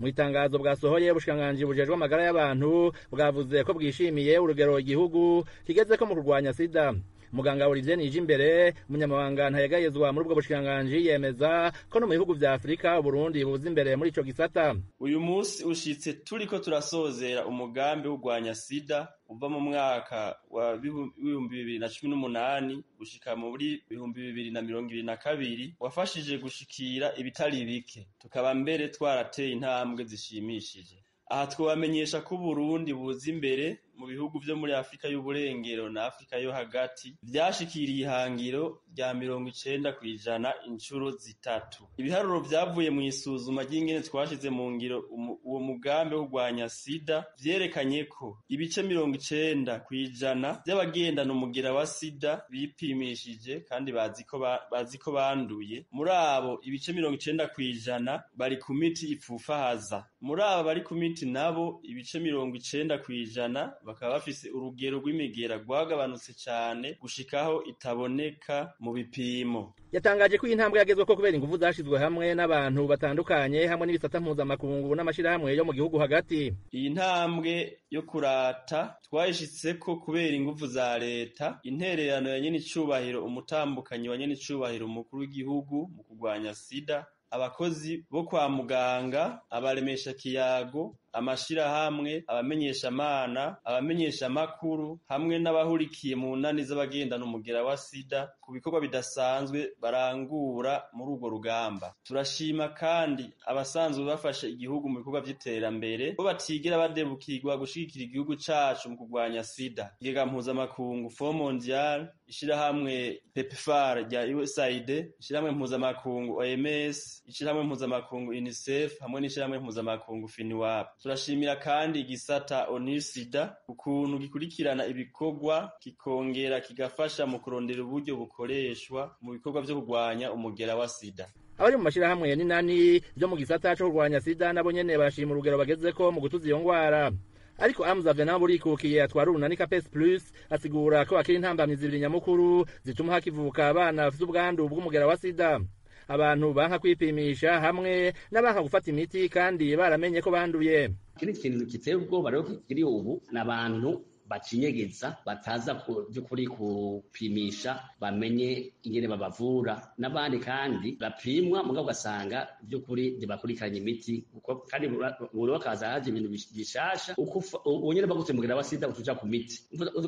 Speaker 8: Mu itangazo bwasohoye, ubushikiranganji bujejwe amagara y'abantu bwavuze ko bwishimiye urugero igihugu kigezeko mu kurwanya sida. Muganga Olivier Nijimbere, umunyamabanga ntayegayezwa muri ubwo bushikiranganji, yemeza ko no mu bihugu vya Afurika Uburundi buza imbere muri ico gisata.
Speaker 9: Uyu munsi ushitse turiko turasozera umugambi wo kurwanya sida uva mu mwaka wa 2018 gushika muri 2022, wafashije gushikira ibitari bike, tukaba mbere twarateye intambwe zishimishije. Aha twabamenyesha ko Uburundi buza imbere mu bihugu vyo muri Afrika y'uburengero na Afrika yo hagati vyashikiriye ihangiro rya 90% incuro zitatu. Ibiharuro vyavuye mu isuzuma ry'ingene twashize mu ngiro uwo mugambi wo kurwanya sida vyerekanye ko ibice 90% vy'abagendana umugera wa sida bipimishije kandi bazi ko banduye. Muri abo, ibice 90% bari ku miti ipfufahaza. Muri abo bari ku miti nabo, ibice 90% bakaba bafise urugero rw'imigera rwagabanutse cane gushikaho itaboneka mu bipimo.
Speaker 8: Yatangaje ko iyi ntambwe yagezweko kubera inguvu zashizwe hamwe n'abantu batandukanye hamwe n'ibisata mpuzamakungu n'amashirahamwe yo mu gihugu hagati.
Speaker 9: Iyi ntambwe yo kurata twayishitseko kubera inguvu za leta, intererano ya nyenicubahiro umutambukanyi wa nyenicubahiro umukuru w'igihugu mu kurwanya sida, abakozi bo kwa muganga, abaremesha kiyago, amashirahamwe, abamenyeshamana, abamenyeshamakuru hamwe n'abahurikiye mu nani z'abagendana umugera wa sida ku bikorwa bidasanzwe barangura muri urwo rugamba. Turashima kandi abasanzwe bafashe igihugu mu bikorwa vy'iterambere bo batigera badebukirwa gushigikira igihugu cacu mu kurwanya sida. Ikigega mpuzamakungu Fonds Mondial, ishirahamwe PEPFAR rya USAID, ishirahamwe mpuzamakungu OMS, ishirahamwe mpuzamakungu UNICEF hamwe n'ishirahamwe mpuzamakungu FINWAP. Turashimira kandi igisata ONUSIDA ukuntu gikurikirana ibikorwa kikongera kigafasha mu kurondera uburyo bukoreshwa mu bikorwa vyo kurwanya umugera wa sida.
Speaker 8: Abari mu mashirahamwe n'inani vyo mu gisata co kurwanya sida nabo nyene barashima urugero bagezeko mu gutuza iyo ngwara. Ariko Amza Venant Burikukiye atwara urunani Capes Plus asigura ko akiri intambamyi zibiri nyamukuru zituma hakivuka abana bafise ubwandu bw'umugera wa sida: abantu banka kwipimisha hamwe n'abanka gufata imiti kandi baramenye ko banduye.
Speaker 10: Ikindi kintu giteye ubwoba rero kiri ubu ni abantu bacinyegeza, bataza by'ukuri kupimisha bamenye ingene babavura, n'abandi kandi bapimwa mugabo ugasanga by'ukuri ntibakurikiranye imiti, kandi buri bakaza haje ibintu bishasha. Ubu nyene bagutse mugera wa sida utuja ku miti,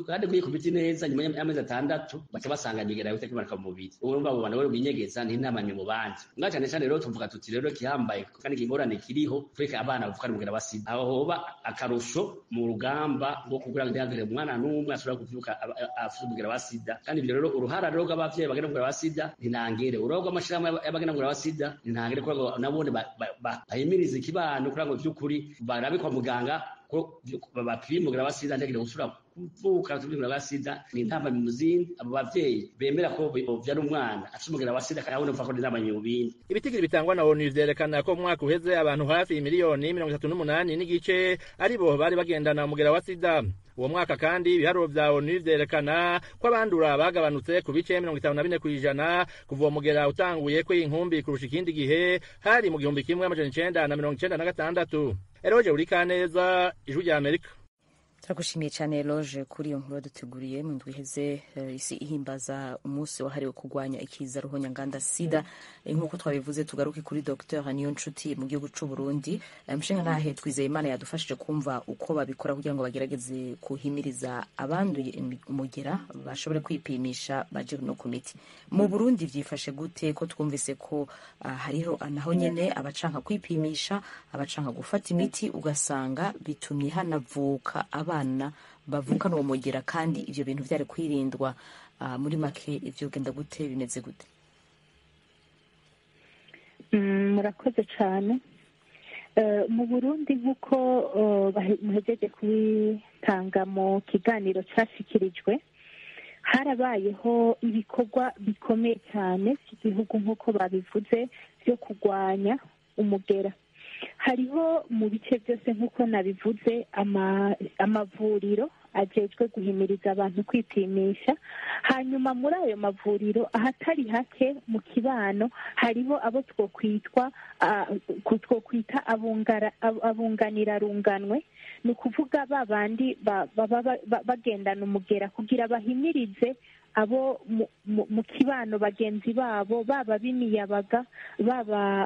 Speaker 10: kandi kuyi ku miti neza, nyuma y'amezi 6 baca basanga imigera yawe itakimanuka mu mubiri. Urumva abo bantu rero binyegeza ntinamanye mu bandi mwa. Cane cane rero tuvuga tuti rero kihambaye kandi kingorane kiriho kureka abana bavukana umugera wa sida, aho hoba akarusho mu rugamba rwo kugira ngo ntihagire umwana n'umwe ashobora kuvuka afite umugera wa sida. Kandi ibyo rero, uruhara rero rw'abavyeyi bagenda umugera wa sida ntintangere, uruhara rw'amashirahamwe y'abagenda umugera wa sida ntintangere, kugira ngo nabone bahimirize ikibano kugira ngo vy'ukuri barabe kwa muganga ko bapima umugera wa sida, ntihagire gusubira kuvuka umugera wa sida. Ni intambamyi mu zindi, abo bavyeyi bemera ko bovyara umwana afite umugera wa sida kandi abone ko ari intambamyi mu bindi.
Speaker 8: Ibitigiri bitangwa na ONU vyerekana ko mu mwaka uheze abantu hafi miliyoni 38.5 aribo bari bagendana umugera wa sida. Uwo mwaka kandi ibiharuro vya ONU vyerekana ko abandura bagabanutse ku bice 54% kuva uwo mugera utanguye kw'inkumbi kurusha ikindi gihe hari mu 1996. Eroje Urikaneza, Ijwi rya Amerika.
Speaker 1: Turagushimiye cyane Loge kuri iyo nkuru waduteguriye. Mu ndwi iheze isi ihimbaza umunsi wahariwe kurwanya ikiza ruhonyanganda sida. Nk'uko twabivuze, tugaruke kuri Dr Niyonshuti mu gihugu cy'u Burundi. Mushinga ntahe Twizeyimana yadufashije kumva uko babikora kugira ngo bagerageze kuhimiriza abanduye umugera bashobore kwipimisha baje no ku miti. Mu Burundi byifashe gute, ko twumvise ko hariho naho nyene abacanka kwipimisha, abacanka gufata imiti, ugasanga bitumye hanavuka abana bavukana uwo mugera, kandi ibyo bintu byari kwirindwa? Muri make ibyo genda gute, bimeze gute?
Speaker 7: Murakoze cyane. Mu Burundi, nk'uko muhejeje kubitanga mu kiganiro cyashyikirijwe, harabayeho ibikorwa bikomeye cyane by'igihugu, nk'uko babivuze, byo kurwanya umugera. Hariho mu bice byose, nk'uko nabivuze, amavuriro ajejwe guhimiriza abantu kwipimisha. Hanyuma muri ayo mavuriro, ahatari hake mu kibano hariho abo twokwita abunganira runganwe, ni ukuvuga ba bandi baba bagendana umugera, kugira bahimirize abo mu kibano bagenzi babo, baba b'imiyabaga, baba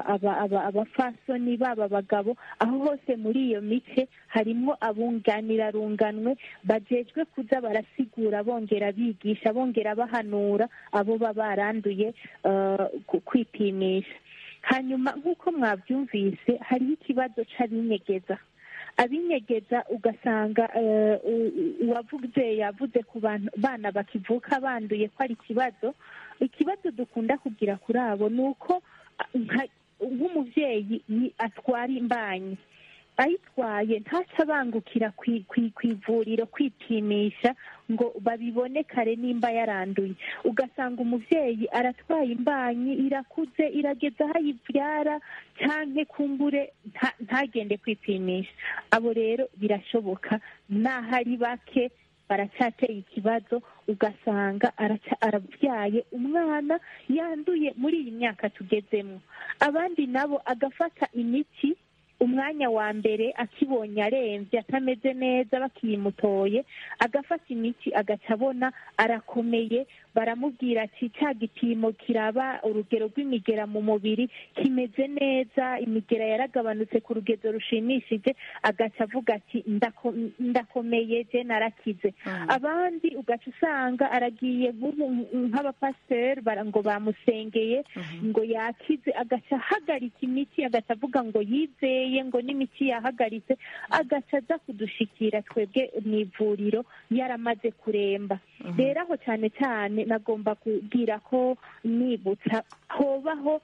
Speaker 7: abafasoni, baba abagabo. Aho hose muri iyo mice harimo abunganira runganwe bajejwe kuza barasigura, bongera bigisha, bongera bahanura abo baba baranduye kwipimisha. Hanyuma nk'uko mwabyumvise, hariho ikibazo c'abinyegeza. Abinyegeza ugasanga uwavuze yavuze ku bantu bana bakivuka banduye ko ari ikibazo. Ikibazo dukunda kugira kuri abo ni uko nk'umubyeyi atwara imbanyi, ayitwaye ntaca abangukira ku ivuriro kwipimisha ngo babibone kare nimba yaranduye. Ugasanga umubyeyi aratwaye imbanyi, irakuze, irageze aho ayibyara, cyangwa kumbure ntagende kwipimisha. Abo rero birashoboka, n'aho ari bake baracyateye ikibazo. Ugasanga arabyaye umwana yanduye muri iyi myaka tugezemo. Abandi nabo agafata imiti umwanya wa mbere akibonye arembye, atameze neza, bakiyimutoye, agafata imiti, agaca abona arakomeye. Baramubwira ati cya gipimo kiraba urugero rw'imigera mu mubiri kimeze neza, imigera yaragabanutse ku rugero rushimishije, agaca avuga ati ndakomeye, je narakize. Abandi ugaca usanga aragiye nk'abapasiteri ngo bamusengeye ngo yakize, agaca ahagarika imiti, agaca avuga ngo yizeye, ngo n'imiti yahagaritse, agaca aza kudushikira twebwe mu ivuriro yaramaze kuremba. Rero aho cyane cyane nagomba kubwira ko nibutsa hobaho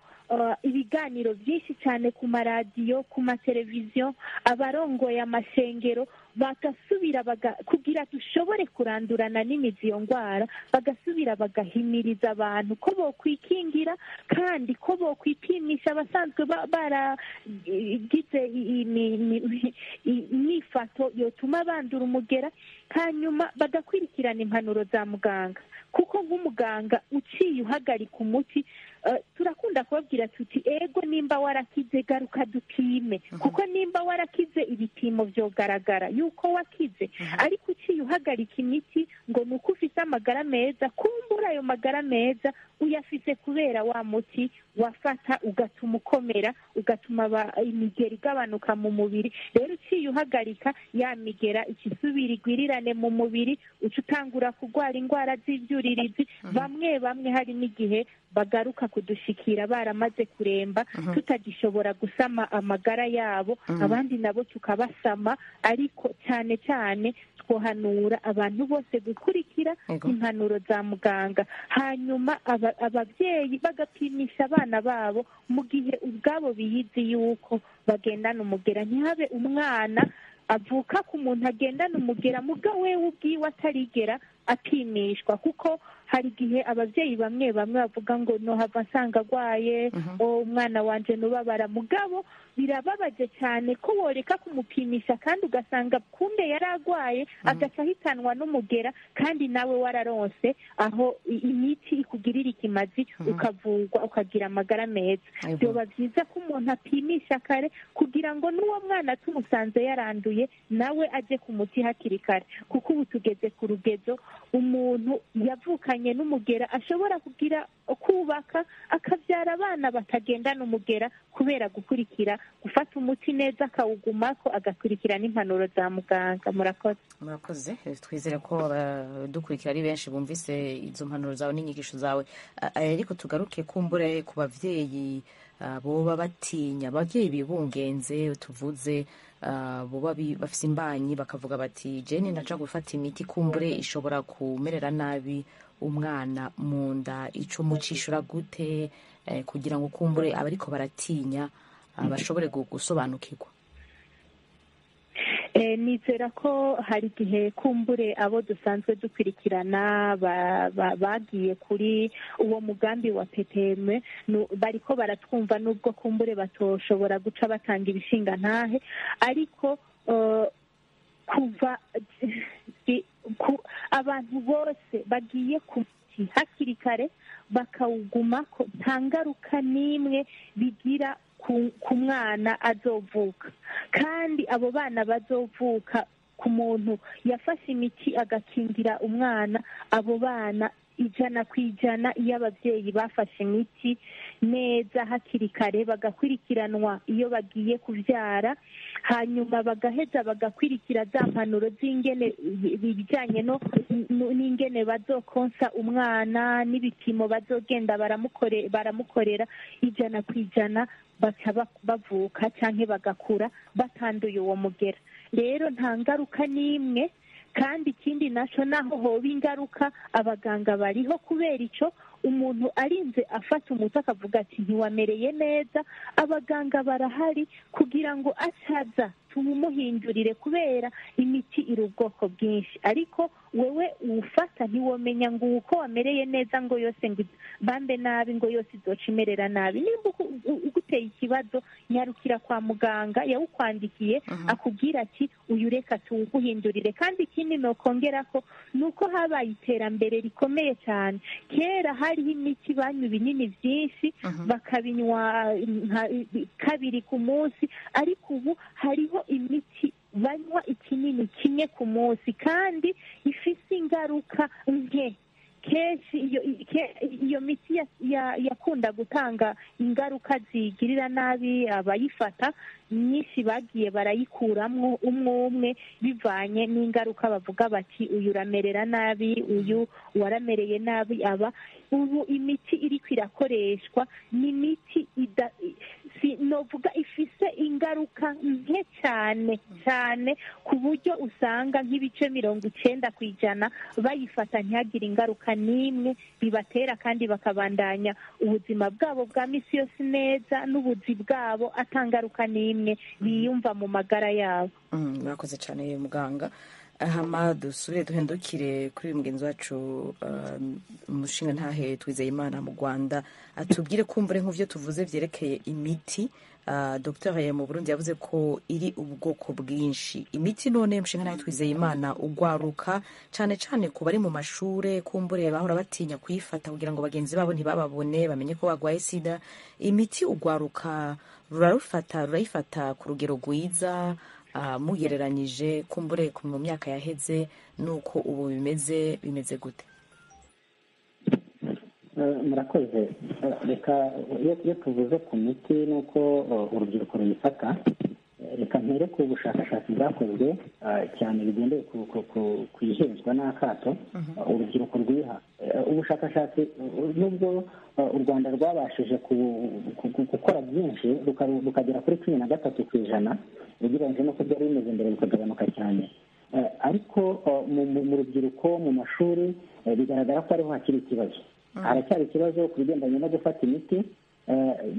Speaker 7: ibiganiro byinshi cyane ku maradiyo, ku mateleviziyo, abarongoye amashengero bagasubira kugira dushobore kurandurana n'imizi iyo ndwara, bagasubira bagahimiriza abantu ko bokwikingira kandi ko bokwipimisha abasanzwe baragize imyifato yotuma bandura umugera, hanyuma bagakurikirana impanuro za muganga. Kuko nk'umuganga uciye uhagarika umuti, turakunda kubabwira tuti ego nimba warakize garuka dupime, kuko nimba warakize ibipimo byogaragara yuko wakize. Ariko uciye uhagarika imiti ngo ni uko ufite amagara meza, kumbura ayo magara meza uyafise kubera wa muti wafata ugatuma ukomera, ugatuma imigera igabanuka mu mubiri. Rero uciye uhagarika ya migera ikisubira igwirirane mu mubiri, uca utangura kurwara indwara z'ibyuririzi. Bamwe bamwe hari n'igihe bagaruka kudushikira baramaze kuremba, tutagishobora gusama amagara yabo. Abandi nabo tukabasama, ariko cyane cyane twohanura abantu bose gukurikira impanuro za muganga. Hanyuma ababyeyi bagapimisha abana babo mu gihe ubwabo biyizi yuko bagendana umugera. Ntihabe umwana avuka ku muntu agendana umugera muga wewe ubwiwe atarigera apimishwa, kuko Hari igihe ababyeyi bamwe bamwe bavuga ngo nohava nsanga agwaye, umwana wanje nubabara. Mugabo birababaje cyane ko woreka kumupimisha kandi ugasanga kumbe yari agwaye, agaca ahitanwa n'umugera, kandi nawe wararonse aho imiti ikugirira ikimazi, ukavurwa, ukagira amagara meza. Byoba byiza ko umuntu apimisha kare kugira ngo n'uwo mwana tumusanze yaranduye nawe aje ku muti hakiri kare, kuko ubu tugeze ku rugezo umuntu yavukanye n'umugera ashobora kugira kubaka akabyara abana batagendana umugera, kubera gukurikira gufata umuti neza, akawugumako, agakurikira n'impanuro za muganga. Murakoze.
Speaker 1: Murakoze. Twizere ko abadukurikira ari benshi bumvise izo mpanuro zawe n'inyigisho zawe. Ariko tugaruke kumbure ku bavyeyi boba batinya, abavyeyi bibungenze tuvuze, boba bafise imbanyi bakavuga bati jene ndaja gufata imiti, kumbure ishobora kumerera nabi umwana mu nda. Ico mucishura gute kugira ngo kumbure abariko baratinya bashobore gusobanukirwa?
Speaker 7: Nizera ko hari igihe kumbure abo dusanzwe dukurikirana bagiye kuri uwo mugambi wa PPM bariko baratwumva, nubwo kumbure batoshobora guca batanga ibishinga ntahe, ariko kuva abantu bose bagiye ku muti hakiri kare bakawugumako, nta ngaruka n'imwe bigira ku mwana azovuka. Kandi abo bana bazovuka ku muntu yafashe imiti agakingira umwana, abo bana 100% iyo ababyeyi bafashe imiti neza hakiri kare, bagakurikiranwa iyo bagiye kubyara, hanyuma bagaheza bagakurikira za mpanuro z'ingene ibijyanye no n'ingene bazokonsa umwana n'ibipimo bazogenda baramukorera, 100% baca bavuka cyangwa bagakura batanduye uwo mugera. Rero nta ngaruka n'imwe. Kandi ikindi naco, naho hoba ingaruka, abaganga bariho kubera ico umuntu arinze afata umuti akavuga ati ntiwamereye neza, abaganga barahari kugira ngo acaza tuwumuhindurire, kubera imiti iri ubwoko bwinshi. Ariko wewe uwufata ntiwomenya ngo uko wamereye neza ngo yose ngo bambe nabi, ngo yose izoca imerera nabi. Nimba uguteye ikibazo, nyarukira kwa muganga yawukwandikiye, akubwira ati uyu reka tuwuguhindurire. Kandi ikindi nokongera ko nuko habaye iterambere rikomeye cyane. Kera hariho imiti banywa ibinini byinshi, bakabinywa kabiri ku munsi, ariko ubu hariho imiti banywa ikinini kimwe ku munsi kandi ifise ingaruka nke. Kenshi iyo miti yakunda gutanga ingaruka zigirira nabi abayifata nyinshi, bagiye barayikuramwo umwe umwe bivanye n'ingaruka, bavuga bati uyu uramerera nabi, uyu waramereye nabi. Aba ubu imiti iriko irakoreshwa ni imiti novuga ifise ingaruka nke cyane cyane, ku buryo usanga nk'ibice 90% bayifata ntihagire ingaruka n'imwe bibatera, kandi bakabandanya ubuzima bwabo bwa misi yose neza n'ubuzi bwabo atangaruka n'imwe biyumva mu magara yabo.
Speaker 1: Murakoze cyane muganga. Hama dusubire duhindukire kuri mugenzi wacu umushinga ntahe Twizeyimana mu Rwanda, atubwire kumbure nk'uvyo tuvuze vyerekeye imiti. Dr mu Burundi yavuze ko iri ubwoko bwinshi imiti. None mushinga ntahe Twizeyimana, ugwaruka cane cane ku bari mu mashure kumbure bahora batinya kuyifata kugira ngo bagenzi babo ntibababone bamenye ko bagwaye sida, imiti ugwaruka rurarufata rurayifata ku rugero rwiza mugereranyije kumbure mu myaka yaheze nuko ubu bimeze gute?
Speaker 6: Murakoze. Reka iyo tuvuze ku miti nuko urubyiruko ruyifata, reka mpere ku bushakashatsi bwakozwe cyane bigendeye ku ihezwa n'akato urubyiruko rwiha. Ubushakashatsi nubwo u Rwanda rwabashije gukora byinshi rukagera kuri 13% ugereranyije n'uko byari bimeze mbere, bikagabanuka cyane, ariko mu rubyiruko mu mashuri bigaragara ko ariho hakiri ikibazo. Haracyari ikibazo ku bigendanye no gufata imiti.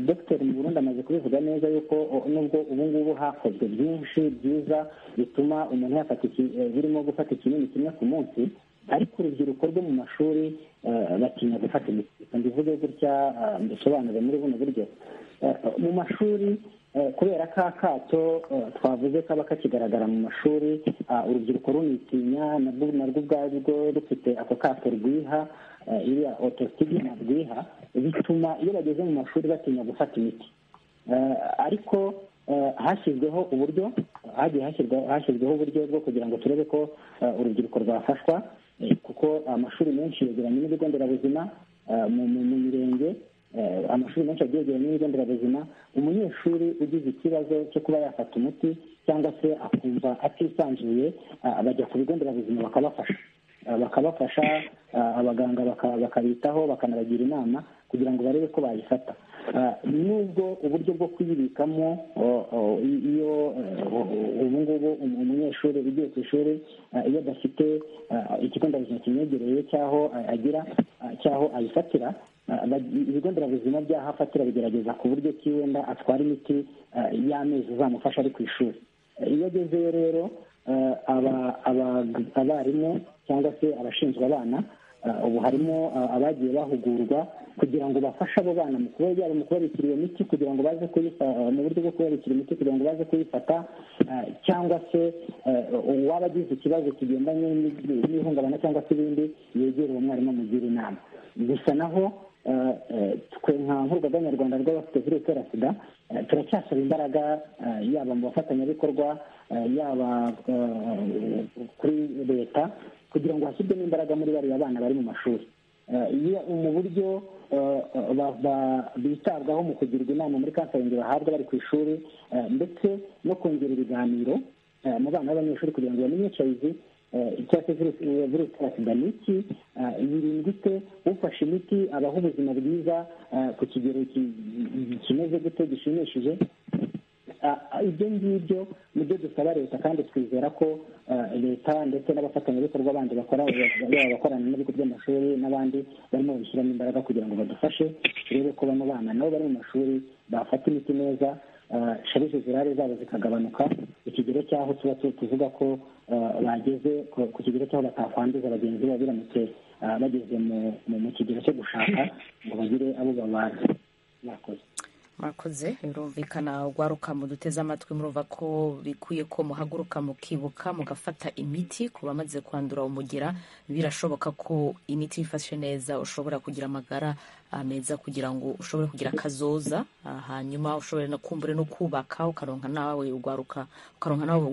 Speaker 6: Dr mu Burundi amaze kubivuga neza yuko nubwo ubu ngubu hakozwe byinshi byiza bituma umuntu yafata birimo gufata ikinini kimwe ku munsi, Ariko urubyiruko rwo mu mashuri batinya gufata imiti. Mbivuge gutya, mbisobanure muri buno buryo: mu mashuri, kubera ka kato twavuze kaba kakigaragara mu mashuri, urubyiruko runitinya, narwo ubwarwo rufite ako kato rwiha, iriya autostigma rwiha, bituma iyo bageze mu mashuri batinya gufata imiti. Ariko hashyizweho uburyo, hagiye hashyizweho uburyo bwo kugira ngo turebe ko urubyiruko rwafashwa, kuko amashuri menshi yegeranye n'ibigo nderabuzima mu mirenge. Amashuri menshi agiye yegeranye n'ibigo nderabuzima. Umunyeshuri ugize ikibazo cyo kuba yafata umuti cyangwa se akumva atisanzuye, bajya ku bigo nderabuzima bakabafasha, abaganga bakabitaho, bakanabagira inama kugira ngo barebe ko bayifata. Nubwo uburyo bwo kuyibikamo, iyo ubu ngubu umunyeshuri ugiye ku ishuri, iyo adafite ikigo nderabuzima kimwegereye cy'aho agira cy'aho ayifatira, ibigo nderabuzima by'aho afatira bigerageza ku buryo ki wenda atwara imiti y'amezi azamufasha ari ku ishuri. Iyo agezeyo rero, abarimu cyangwa se abashinzwe abana, ubu harimo abagiye bahugurwa kugira ngo bafashe abo bana mu kuba yaba mu kubabikira iyo miti kugira ngo baze kuyifata, mu buryo bwo kubabikira imiti kugira ngo baze kuyifata, cyangwa se uwaba agize ikibazo kigendanye n'ihungabana cyangwa se ibindi, yegere uwo mwarimu amugira inama. Gusa naho twe nk'urugaga nyarwanda rw'abafite virusi itera sida turacyasaba imbaraga, yaba mu bafatanyabikorwa, yaba kuri leta, kugira ngo hashyirwemo imbaraga muri bariya bana bari mu mashuri, mu buryo bitabwaho mu kugirwa inama muri counseling bahabwa bari ku ishuri, ndetse no kongera ibiganiro mu bana b'abanyeshuri kugira ngo bamenye HIV cyangwa se virusi itera sida ni iki, yirindwa ite, ufashe imiti abaho ubuzima bwiza ku kigero kimeze gute gishimishije. Ibyo ngibyo nibyo dusaba leta, kandi twizera ko leta ndetse n'abafatanyabikorwa bandi bakora, yaba abakorana n'ibigo by'amashuri n'abandi, barimo babishyiramo imbaraga kugira ngo badufashe turebe ko bano bana nabo bari mu mashuri bafata imiti neza, charges virales zabo zikagabanuka ikigero cy'aho tuba tuvuga ko bageze ku kigero cy'aho batakwanduza bagenzi babo biramutse bageze mu kigero cyo gushaka ngo bagire abo babana. Murakoze.
Speaker 1: Murakoze. Birumvikana, urwaruka muduteze amatwi, murumva ko bikwiye ko muhaguruka, mukibuka, mugafata imiti. Ku bamaze kwandura umugera, birashoboka ko imiti ifashe neza ushobora kugira amagara meza, kugira ngo ushobore kugira akazoza, hanyuma ushobore no kumbure no kubaka, ukaronka nawe ugwaruka, ukaronka nawe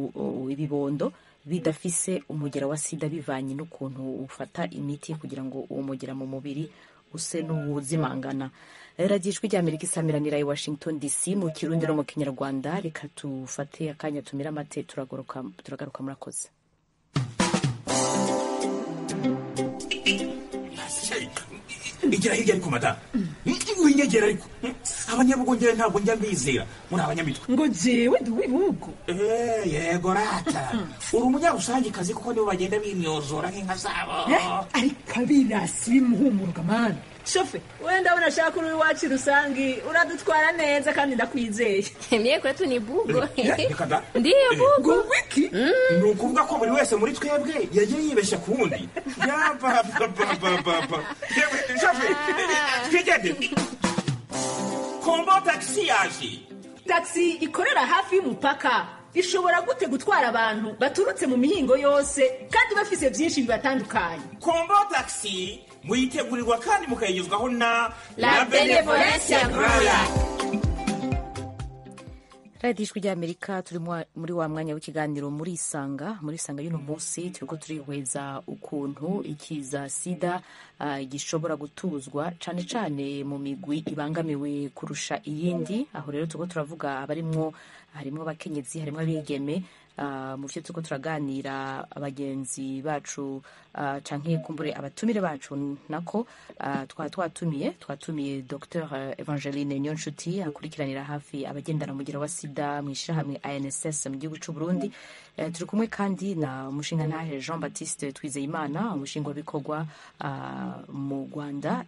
Speaker 1: ibibondo bidafise umugera wa sida, bivanye n'ukuntu ufata imiti kugira ngo uwo mugera mu mubiri use n'uwuzimangana. Radiyo Ijwi ry'Amerika isamiranira i Washington DC mu Kirundi no mu Kinyarwanda. Reka tufate akanya tumire amate, turagaruka. Murakoze.
Speaker 11: Igira hirya ariko madamu, winyegera ariko. Abanyabugongera ntabwo njya mbizera muri abanyamitwe.
Speaker 12: Ngo jewe ndi uw'ibihugu.
Speaker 11: Yego rata, uri umunyarusangikazi, kuko nibo bagenda bimyozora nk'inka zabo.
Speaker 12: Ariko abirasi bimuhumuruka mana.
Speaker 13: Shofe, wenda ndabona ashaka uri iwacu rusangi uradutwara neza kandi ndakwizeye.
Speaker 14: Mie kwetu ni bugo.
Speaker 11: Reka da.
Speaker 14: Ndiyo bugo.
Speaker 11: Ngo wiki? Ni ukuvuga ko buri wese muri twebwe yagiye yibeshya ku wundi. Yabababababa. Yewe shofe, twigende. Kombo Taxi yaje.
Speaker 13: Taxi ikorera hafi y'umupaka ishobora gute gutwara abantu baturutse mu mihingo yose kandi bafise byinshi bibatandukanye?
Speaker 11: Kombo Taxi muyitegurirwa kandi mukayigezwaho na
Speaker 14: La Benevolencia Royal.
Speaker 1: Radiyo Ijwi ry'Amerika, turi muri wa mwanya w'ikiganiro Muri Isanga. Muri Isanga y'uno munsi turiko turihweza ukuntu ikiza sida gishobora gutuzwa, cane cane mu migwi ibangamiwe kurusha iyindi. Aho rero turiko turavuga abarimwo, harimwo abakenyezi, harimwo abigeme. Mu byo turiko turaganira, abagenzi bacu canke kumbure abatumire bacu nako, twatumiye Dr Evangeline Niyonshuti, akurikiranira hafi abagendana umugera wa sida mu ishirahamwe ANSS mu gihugu c'u Burundi. Turi kumwe kandi na umushingantahe Jean Baptiste Twizeyimana, umushingwabikorwa mu Rwanda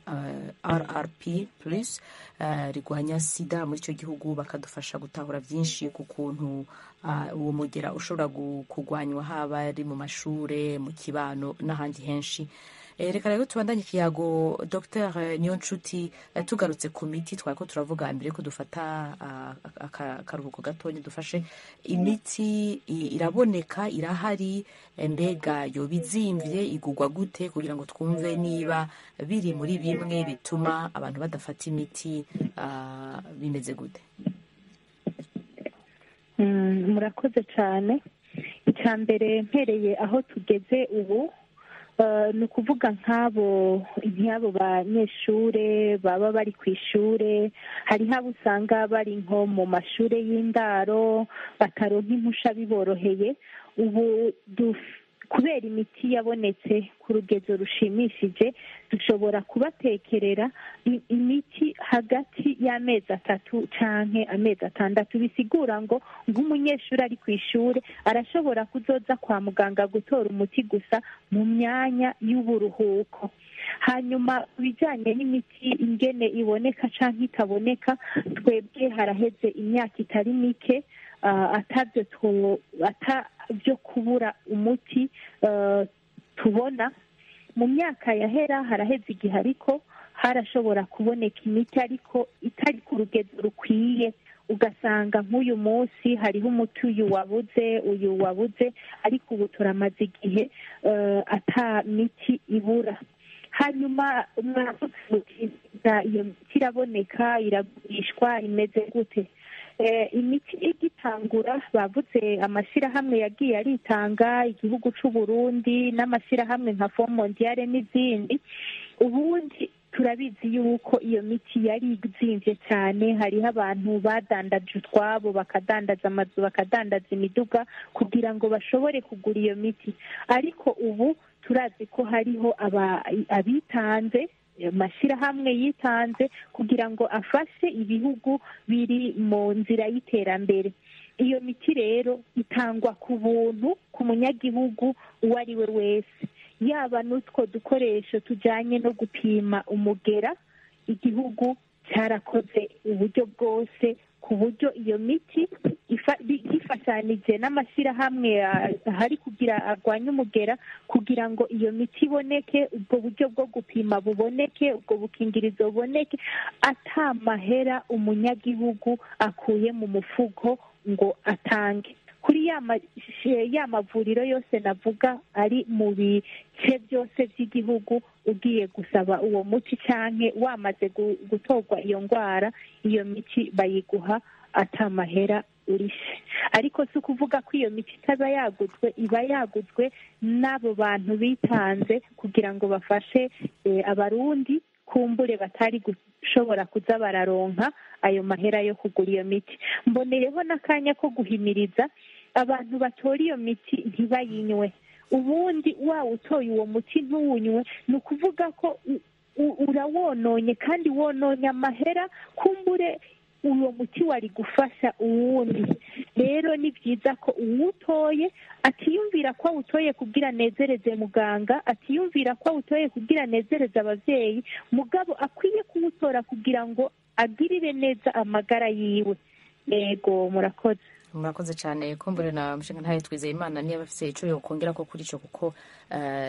Speaker 1: RRP plus rigwanya sida muri icyo gihugu, bakadufasha gutahura byinshi ku kuntu uwo mugera ushobora kugwanywa, haba ari mu mashure, mu kibano n'ahandi henshi. Reka rero tubandanye ikiyago. Dr Niyonshuti, tugarutse ku miti twari ko turavuga mbere ko dufata akaruhuko gatonya, dufashe imiti iraboneka, irahari? Mbega yoba izimvye, igugwa gute, kugira ngo twumve niba biri muri bimwe bituma abantu badafata imiti, bimeze gute?
Speaker 7: Murakoze cyane. Icya mbere, mpereye aho tugeze ubu, ni ukuvuga nk'abo banyeshure baba bari ku ishure, hariho abo usanga bari nko mu mashure y'indaro bataronka impusha biboroheye. Ubu kubera imiti yabonetse ku rugezo rushimishije, dushobora kubatekerera imiti hagati y'amezi 3 canke amezi 6. Bisigura ngo nk'umunyeshuri ari ku ishure arashobora kuzoza kwa muganga gutora umuti gusa mu myanya y'uburuhuko. Hanyuma ibijyanye n'imiti ingene iboneka canke itaboneka, twebwe haraheze imyaka itari mike atabyo kubura umuti tubona. Mu myaka yahera haraheze igihe, ariko harashobora kuboneka imiti ariko itari ku rugezo rukwiye, ugasanga nk'uyu munsi hariho umuti uyu wabuze, uyu wabuze, ariko ubu turamaze igihe ata miti ibura. Hanyuma iyo miti iraboneka, iragurishwa, imeze gute? Imiti igitangura, bavuze amashyirahamwe yagiye aritanga, igihugu c'u Burundi n'amashyirahamwe nka Fonds Mondiale n'izindi. Ubundi turabizi yuko iyo miti yari izimvye cyane, hariho abantu badandaje utwabo, bakadandaza amazu, bakadandaza imiduga kugira ngo bashobore kugura iyo miti. Ariko ubu turazi ko hariho abitanze, amashyirahamwe yitanze kugira ngo afashe ibihugu biri mu nzira y'iterambere. Iyo miti rero itangwa ku buntu ku munyagihugu uwo ari we wese, yaba n'utwo dukoresho tujyanye no gupima umugera. Igihugu cyarakoze uburyo bwose ku buryo iyo miti ifashanije n'amashyirahamwe ahari kugira arwanye umugera, kugira ngo iyo miti iboneke, ubwo buryo bwo gupima buboneke, ubwo bukingirizo buboneke, ata mahera umunyagihugu akuye mu mufuko ngo atange. Kuri ya mavuriro yose navuga ari mu bice byose by'igihugu, ugiye gusaba uwo muti canke wamaze gutorwa iyo ndwara, iyo miti bayiguha ata mahera urishe. Ariko si ukuvuga ko iyo miti itaba yaguzwe, iba yaguzwe n'abo bantu bitanze kugira ngo bafashe Abarundi kumbure batari gushobora kuza bararonka ayo mahera yo kugura iyo miti. Mboneyeho n'akanya ko guhimiriza abantu batora iyo miti ntibayinywe. Ubundi wawutoye uwo muti ntuwunywe, ni ukuvuga ko urawononye, kandi wononye amahera kumbure uwo muti wari gufasha uwundi. Rero ni byiza ko uwutoye atiyumvira ko awutoye kugira anezereze muganga, atiyumvira ko awutoye kugira anezereze abavyeyi, mugabo akwiye kuwutora kugira ngo agirire neza amagara yiwe. Yego, murakoze.
Speaker 1: Murakoze cyane. Kumbure na mushinga ntaye twizeye Imana niba bafise ico yokongera ko kuri ico, kuko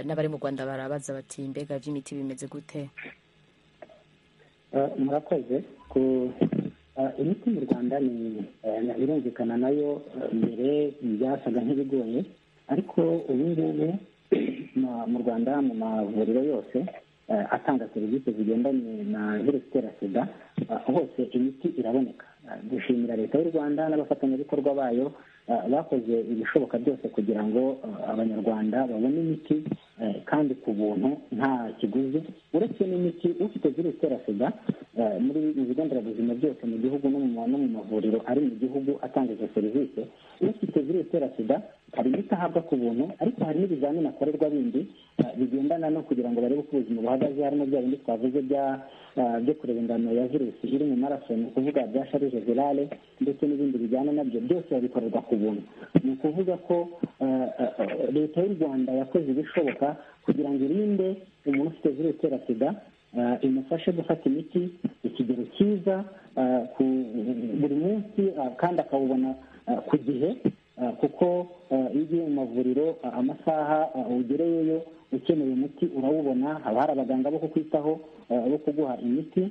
Speaker 1: n'abari mu Rwanda barabaza bati mbega vy'imiti bimeze gute?
Speaker 6: Murakoze. Ku imiti mu Rwanda ni birumvikana nayo mbere byasaga nk'ibigoye, ariko ubu ngubu mu Rwanda mu mavuriro yose atanga serivisi zigendanye na virusi itera sida, hose imiti iraboneka. Dushimira leta y'u Rwanda n'abafatanyabikorwa bayo bakoze ibishoboka byose kugira ngo Abanyarwanda babone imiti kandi ku buntu nta kiguzi. Uretse n'imiti, ufite virusi itera sida muri mu bigo nderabuzima byose mu gihugu no mu mavuriro ari mu gihugu atanga izo serivisi, ufite virusi itera sida hari imiti ahabwa ku buntu, ariko hari n'ibizamini akorerwa bindi bigendana no kugira ngo barebe uko ubuzima buhagaze, harimo bya bindi twavuze byo kureba ingano ya virusi iri mu maraso, ni ukuvuga bya charge virale ndetse n'ibindi bijyana nabyo, byose babikorerwa ku buntu. Ni ukuvuga ko leta y'u Rwanda yakoze ibishoboka kugira ngo irinde umuntu ufite virusi itera sida, imufashe gufata imiti ikigero cyiza buri munsi kandi akawubona ku gihe. Kuko iyo ugiye mu mavuriro, amasaha ugereyeyo ukeneye umuti urawubona, haba hari abaganga bo kukwitaho, bo kuguha imiti,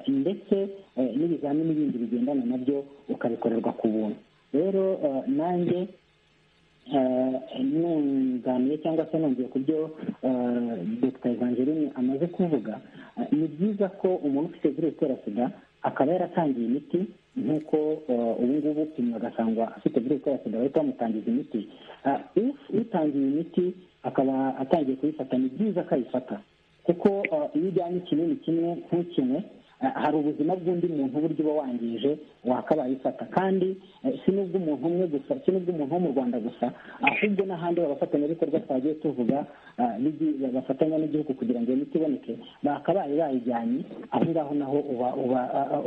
Speaker 6: ndetse n'ibizamini bindi bigendana nabyo ukabikorerwa ku buntu. Rero nanjye nunganiye cyangwa se nongeye ku byo Dr Evangeline amaze kuvuga, ni byiza ko umuntu ufite virusi itera sida akaba yaratangiye imiti, nk'uko ubu ngubu upimwa agasangwa afite virusi itera sida bahita bamutangiza imiti. Utangiye imiti akaba atangiye kuyifata, ni byiza ko ayifata, kuko iyo ujyanye ikinini kimwe ntukinywe, hari ubuzima bw'undi muntu uburyo uba wangije wakabaye ifata. Kandi si n'ubw'umuntu umwe gusa, si n'ubw'umuntu wo mu Rwanda gusa, ahubwo n'ahandi abafatanyabikorwa twagiye tuvuga bafatanya n'igihugu kugira ngo iyo miti iboneke, bakabaye bayijyanye aho ngaho, naho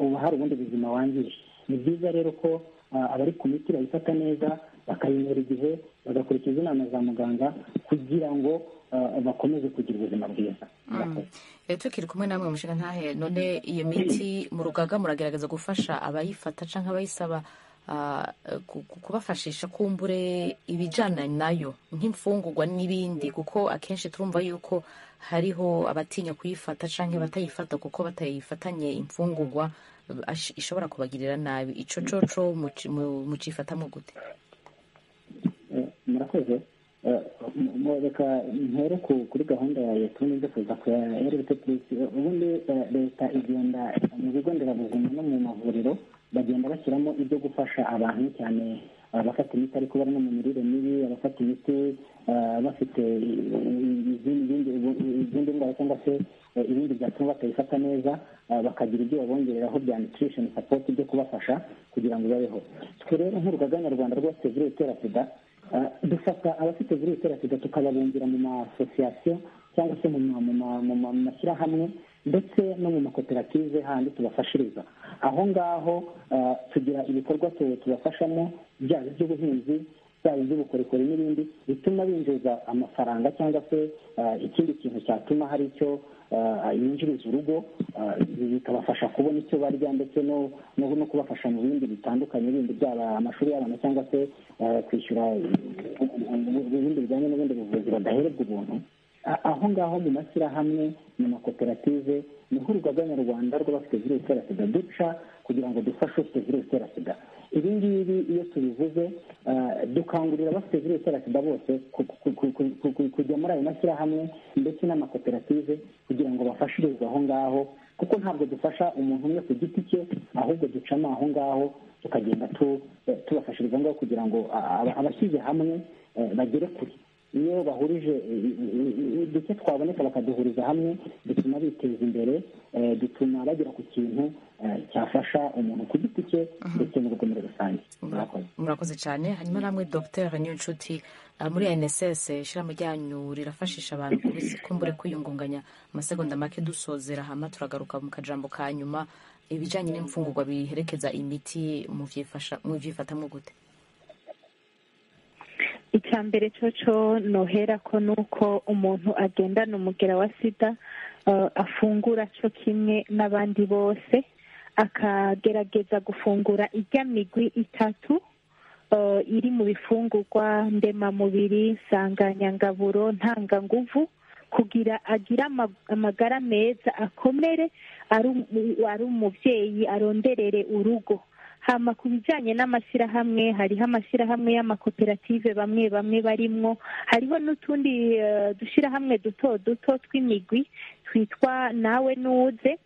Speaker 6: uba hari ubundi buzima wangije. Ni byiza rero ko abari ku miti bayifata neza, bakayinywera igihe, bagakurikiza inama za muganga kugira ngo bakomeze kugira ubuzima bwiza.
Speaker 1: Tukiri kumwe namwe mushinga ntahe, none iyo miti mu rugaga muragerageza gufasha abayifata cyangwa abayisaba, kubafashisha kumbure ibijyana nayo nk'imfungurwa n'ibindi? Kuko akenshi turumva yuko hariho abatinya kuyifata cyangwa batayifata kuko batayifatanye imfungurwa ishobora kubagirira nabi. Ico coco mucifatamo gute?
Speaker 6: Murakoze. Reka ntere kuri gahunda ya leta, ubundi nze kuza ku ya RBT Plus. Ubundi leta igenda mu bigo nderabuzima no mu mavuriro, bagenda bashyiramo ibyo gufasha abantu, cyane abafata imiti ariko bari no mu mirire mibi, abafata imiti bafite izindi ndwara cyangwa se ibindi byatuma batayifata neza, bakagira ibyo babongereraho bya nutrition support, byo kubafasha kugira ngo babeho. Twe rero nk'urugaga nyarwanda rwose virusi itera sida, dufata abafite virusi itera sida tukababumbira mu ma association cyangwa se mu mashyirahamwe ndetse no mu makoperative, handi tubafashiriza aho ngaho. Tugira ibikorwa tubafashamo, byaba iby'ubuhinzi, byaba iby'ubukorikori n'ibindi bituma binjiza amafaranga cyangwa se ikindi kintu cyatuma hari icyo yinjiriza urugo, bikabafasha kubona icyo barya ndetse no kubafasha mu bindi bitandukanye bindi, byaba amashuri y'abana cyangwa se kwishyura ibindi bijyanye n'ubundi buvuzi badahererwa ubuntu. Aho ngaho mu mashyirahamwe, mu makoperative, niho urugaga nyarwanda rw'abafite virusi itera sida duca kugira ngo dufashe ufite virusi itera sida. Ibi ngibi iyo tubivuze, dukangurira abafite virusi itera sida bose kujya muri ayo mashyirahamwe ndetse n'amakoperative kugira ngo bafashirizwe aho ngaho, kuko ntabwo dufasha umuntu umwe ku giti cye, ahubwo ducamo aho ngaho tukagenda tubafashiriza aho ngaho kugira ngo abashyize hamwe bagere kure. Iyo bahurije duke twaboneka bakaduhuriza hamwe, bituma biteza imbere, bituma bagera ku kintu cyafasha umuntu ku giti cye ndetse n'urugo muri rusange.
Speaker 1: Murakoze cyane. Hanyuma namwe Dr Niyonshuti, muri ANSS ishyirahamwe ryanyu rirafashisha abantu kumbure kwiyungunganya. Amasegonda make dusozera, hama turagaruka mu kajambo ka nyuma. Ibijyanye n'imfungurwa biherekeza imiti mubyifatamo gute?
Speaker 7: Icya mbere coco nohera ko nuko umuntu agendana umugera wa sida afungura co kimwe n'abandi bose, akagerageza gufungura irya migwi itatu iri mu bifungurwa ndemamubiri, nsanganyangaburo, ntanganguvu, kugira agire amagara meza, akomere, ari umubyeyi aronderere urugo. Hama ku bijyanye n'amashyirahamwe, hariho amashyirahamwe y'amakoperative bamwe bamwe barimwo, hariho n'utundi dushyirahamwe duto duto tw'imigwi twitwa Nawe Nuze.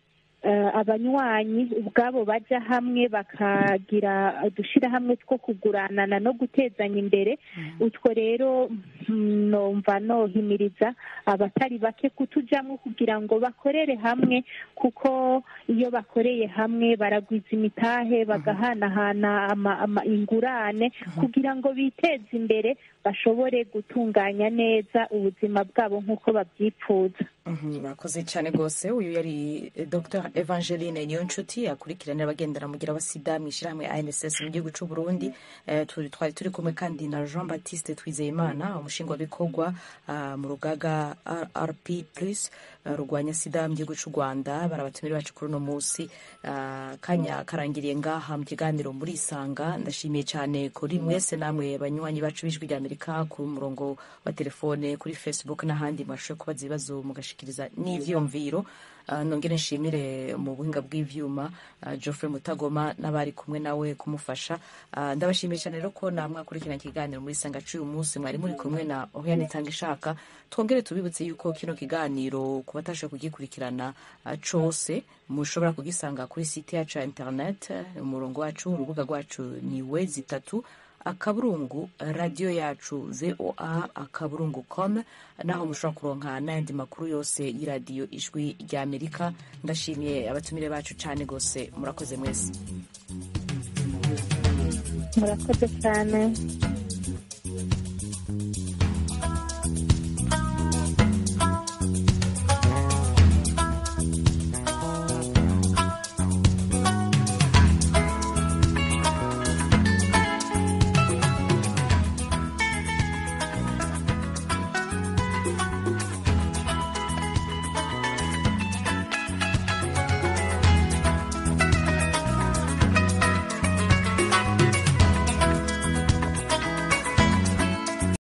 Speaker 7: Abanywanyi ubwabo bajya hamwe bakagira udushyirahamwe two kuguranana no gutezanya imbere. Utwo rero nomva nohimiriza abatari bake kutujyamo kugira ngo bakorere hamwe, kuko iyo bakoreye hamwe baragwiza imitahe, bagahanahana ingurane kugira ngo biteze imbere, bashobore gutunganya neza ubuzima bwabo nk'uko babyifuza.
Speaker 1: Murakoze cyane rwose. Uyu yari Dr Evangeline Niyonshuti, akurikirana abagendana mugira wa sida mu ishyirahamwe ANSS mu gihugu cy'u Burundi. Twari turi kumwe kandi na Jean Baptiste Twizeyimana, umushingwabikorwa mu rugaga RP Plus rurwanya sida mu gihugu cy'u Rwanda. Barabatumire bacu kuri uno munsi. Kanya karangiriye ngaha mu kiganiro muri Isanga. Ndashimiye cyane kuri mwese namwe banywanyi bacu b'Ijwi rya Amerika ku murongo wa telefone, kuri Facebook n'ahandi mwashoboye kubaza ibibazo, mugashikiriza n'ivyiyumviro. Nongere nshimire mu buhinga bw'ivyuma Geoffrey Mutagoma n'abari kumwe nawe kumufasha. Ndabashimiye cyane rero ko namwe akurikirana ikiganiro muri Isanga cy'uyu munsi. Mwari muri kumwe na Oriane Itangishaka. Twongere tubibutse yuko kino kiganiro, ku batashoboye kugikurikirana cose, mushobora kugisanga kuri site yacu ya internet. Umurongo wacu, urubuga rwacu ni www.radioyacuvoa.com, naho mushobora kuronka n'ayandi makuru yose y'iradiyo Ijwi rya Amerika. Ndashimiye abatumire bacu cyane rwose. Murakoze mwese.
Speaker 7: Murakoze cyane.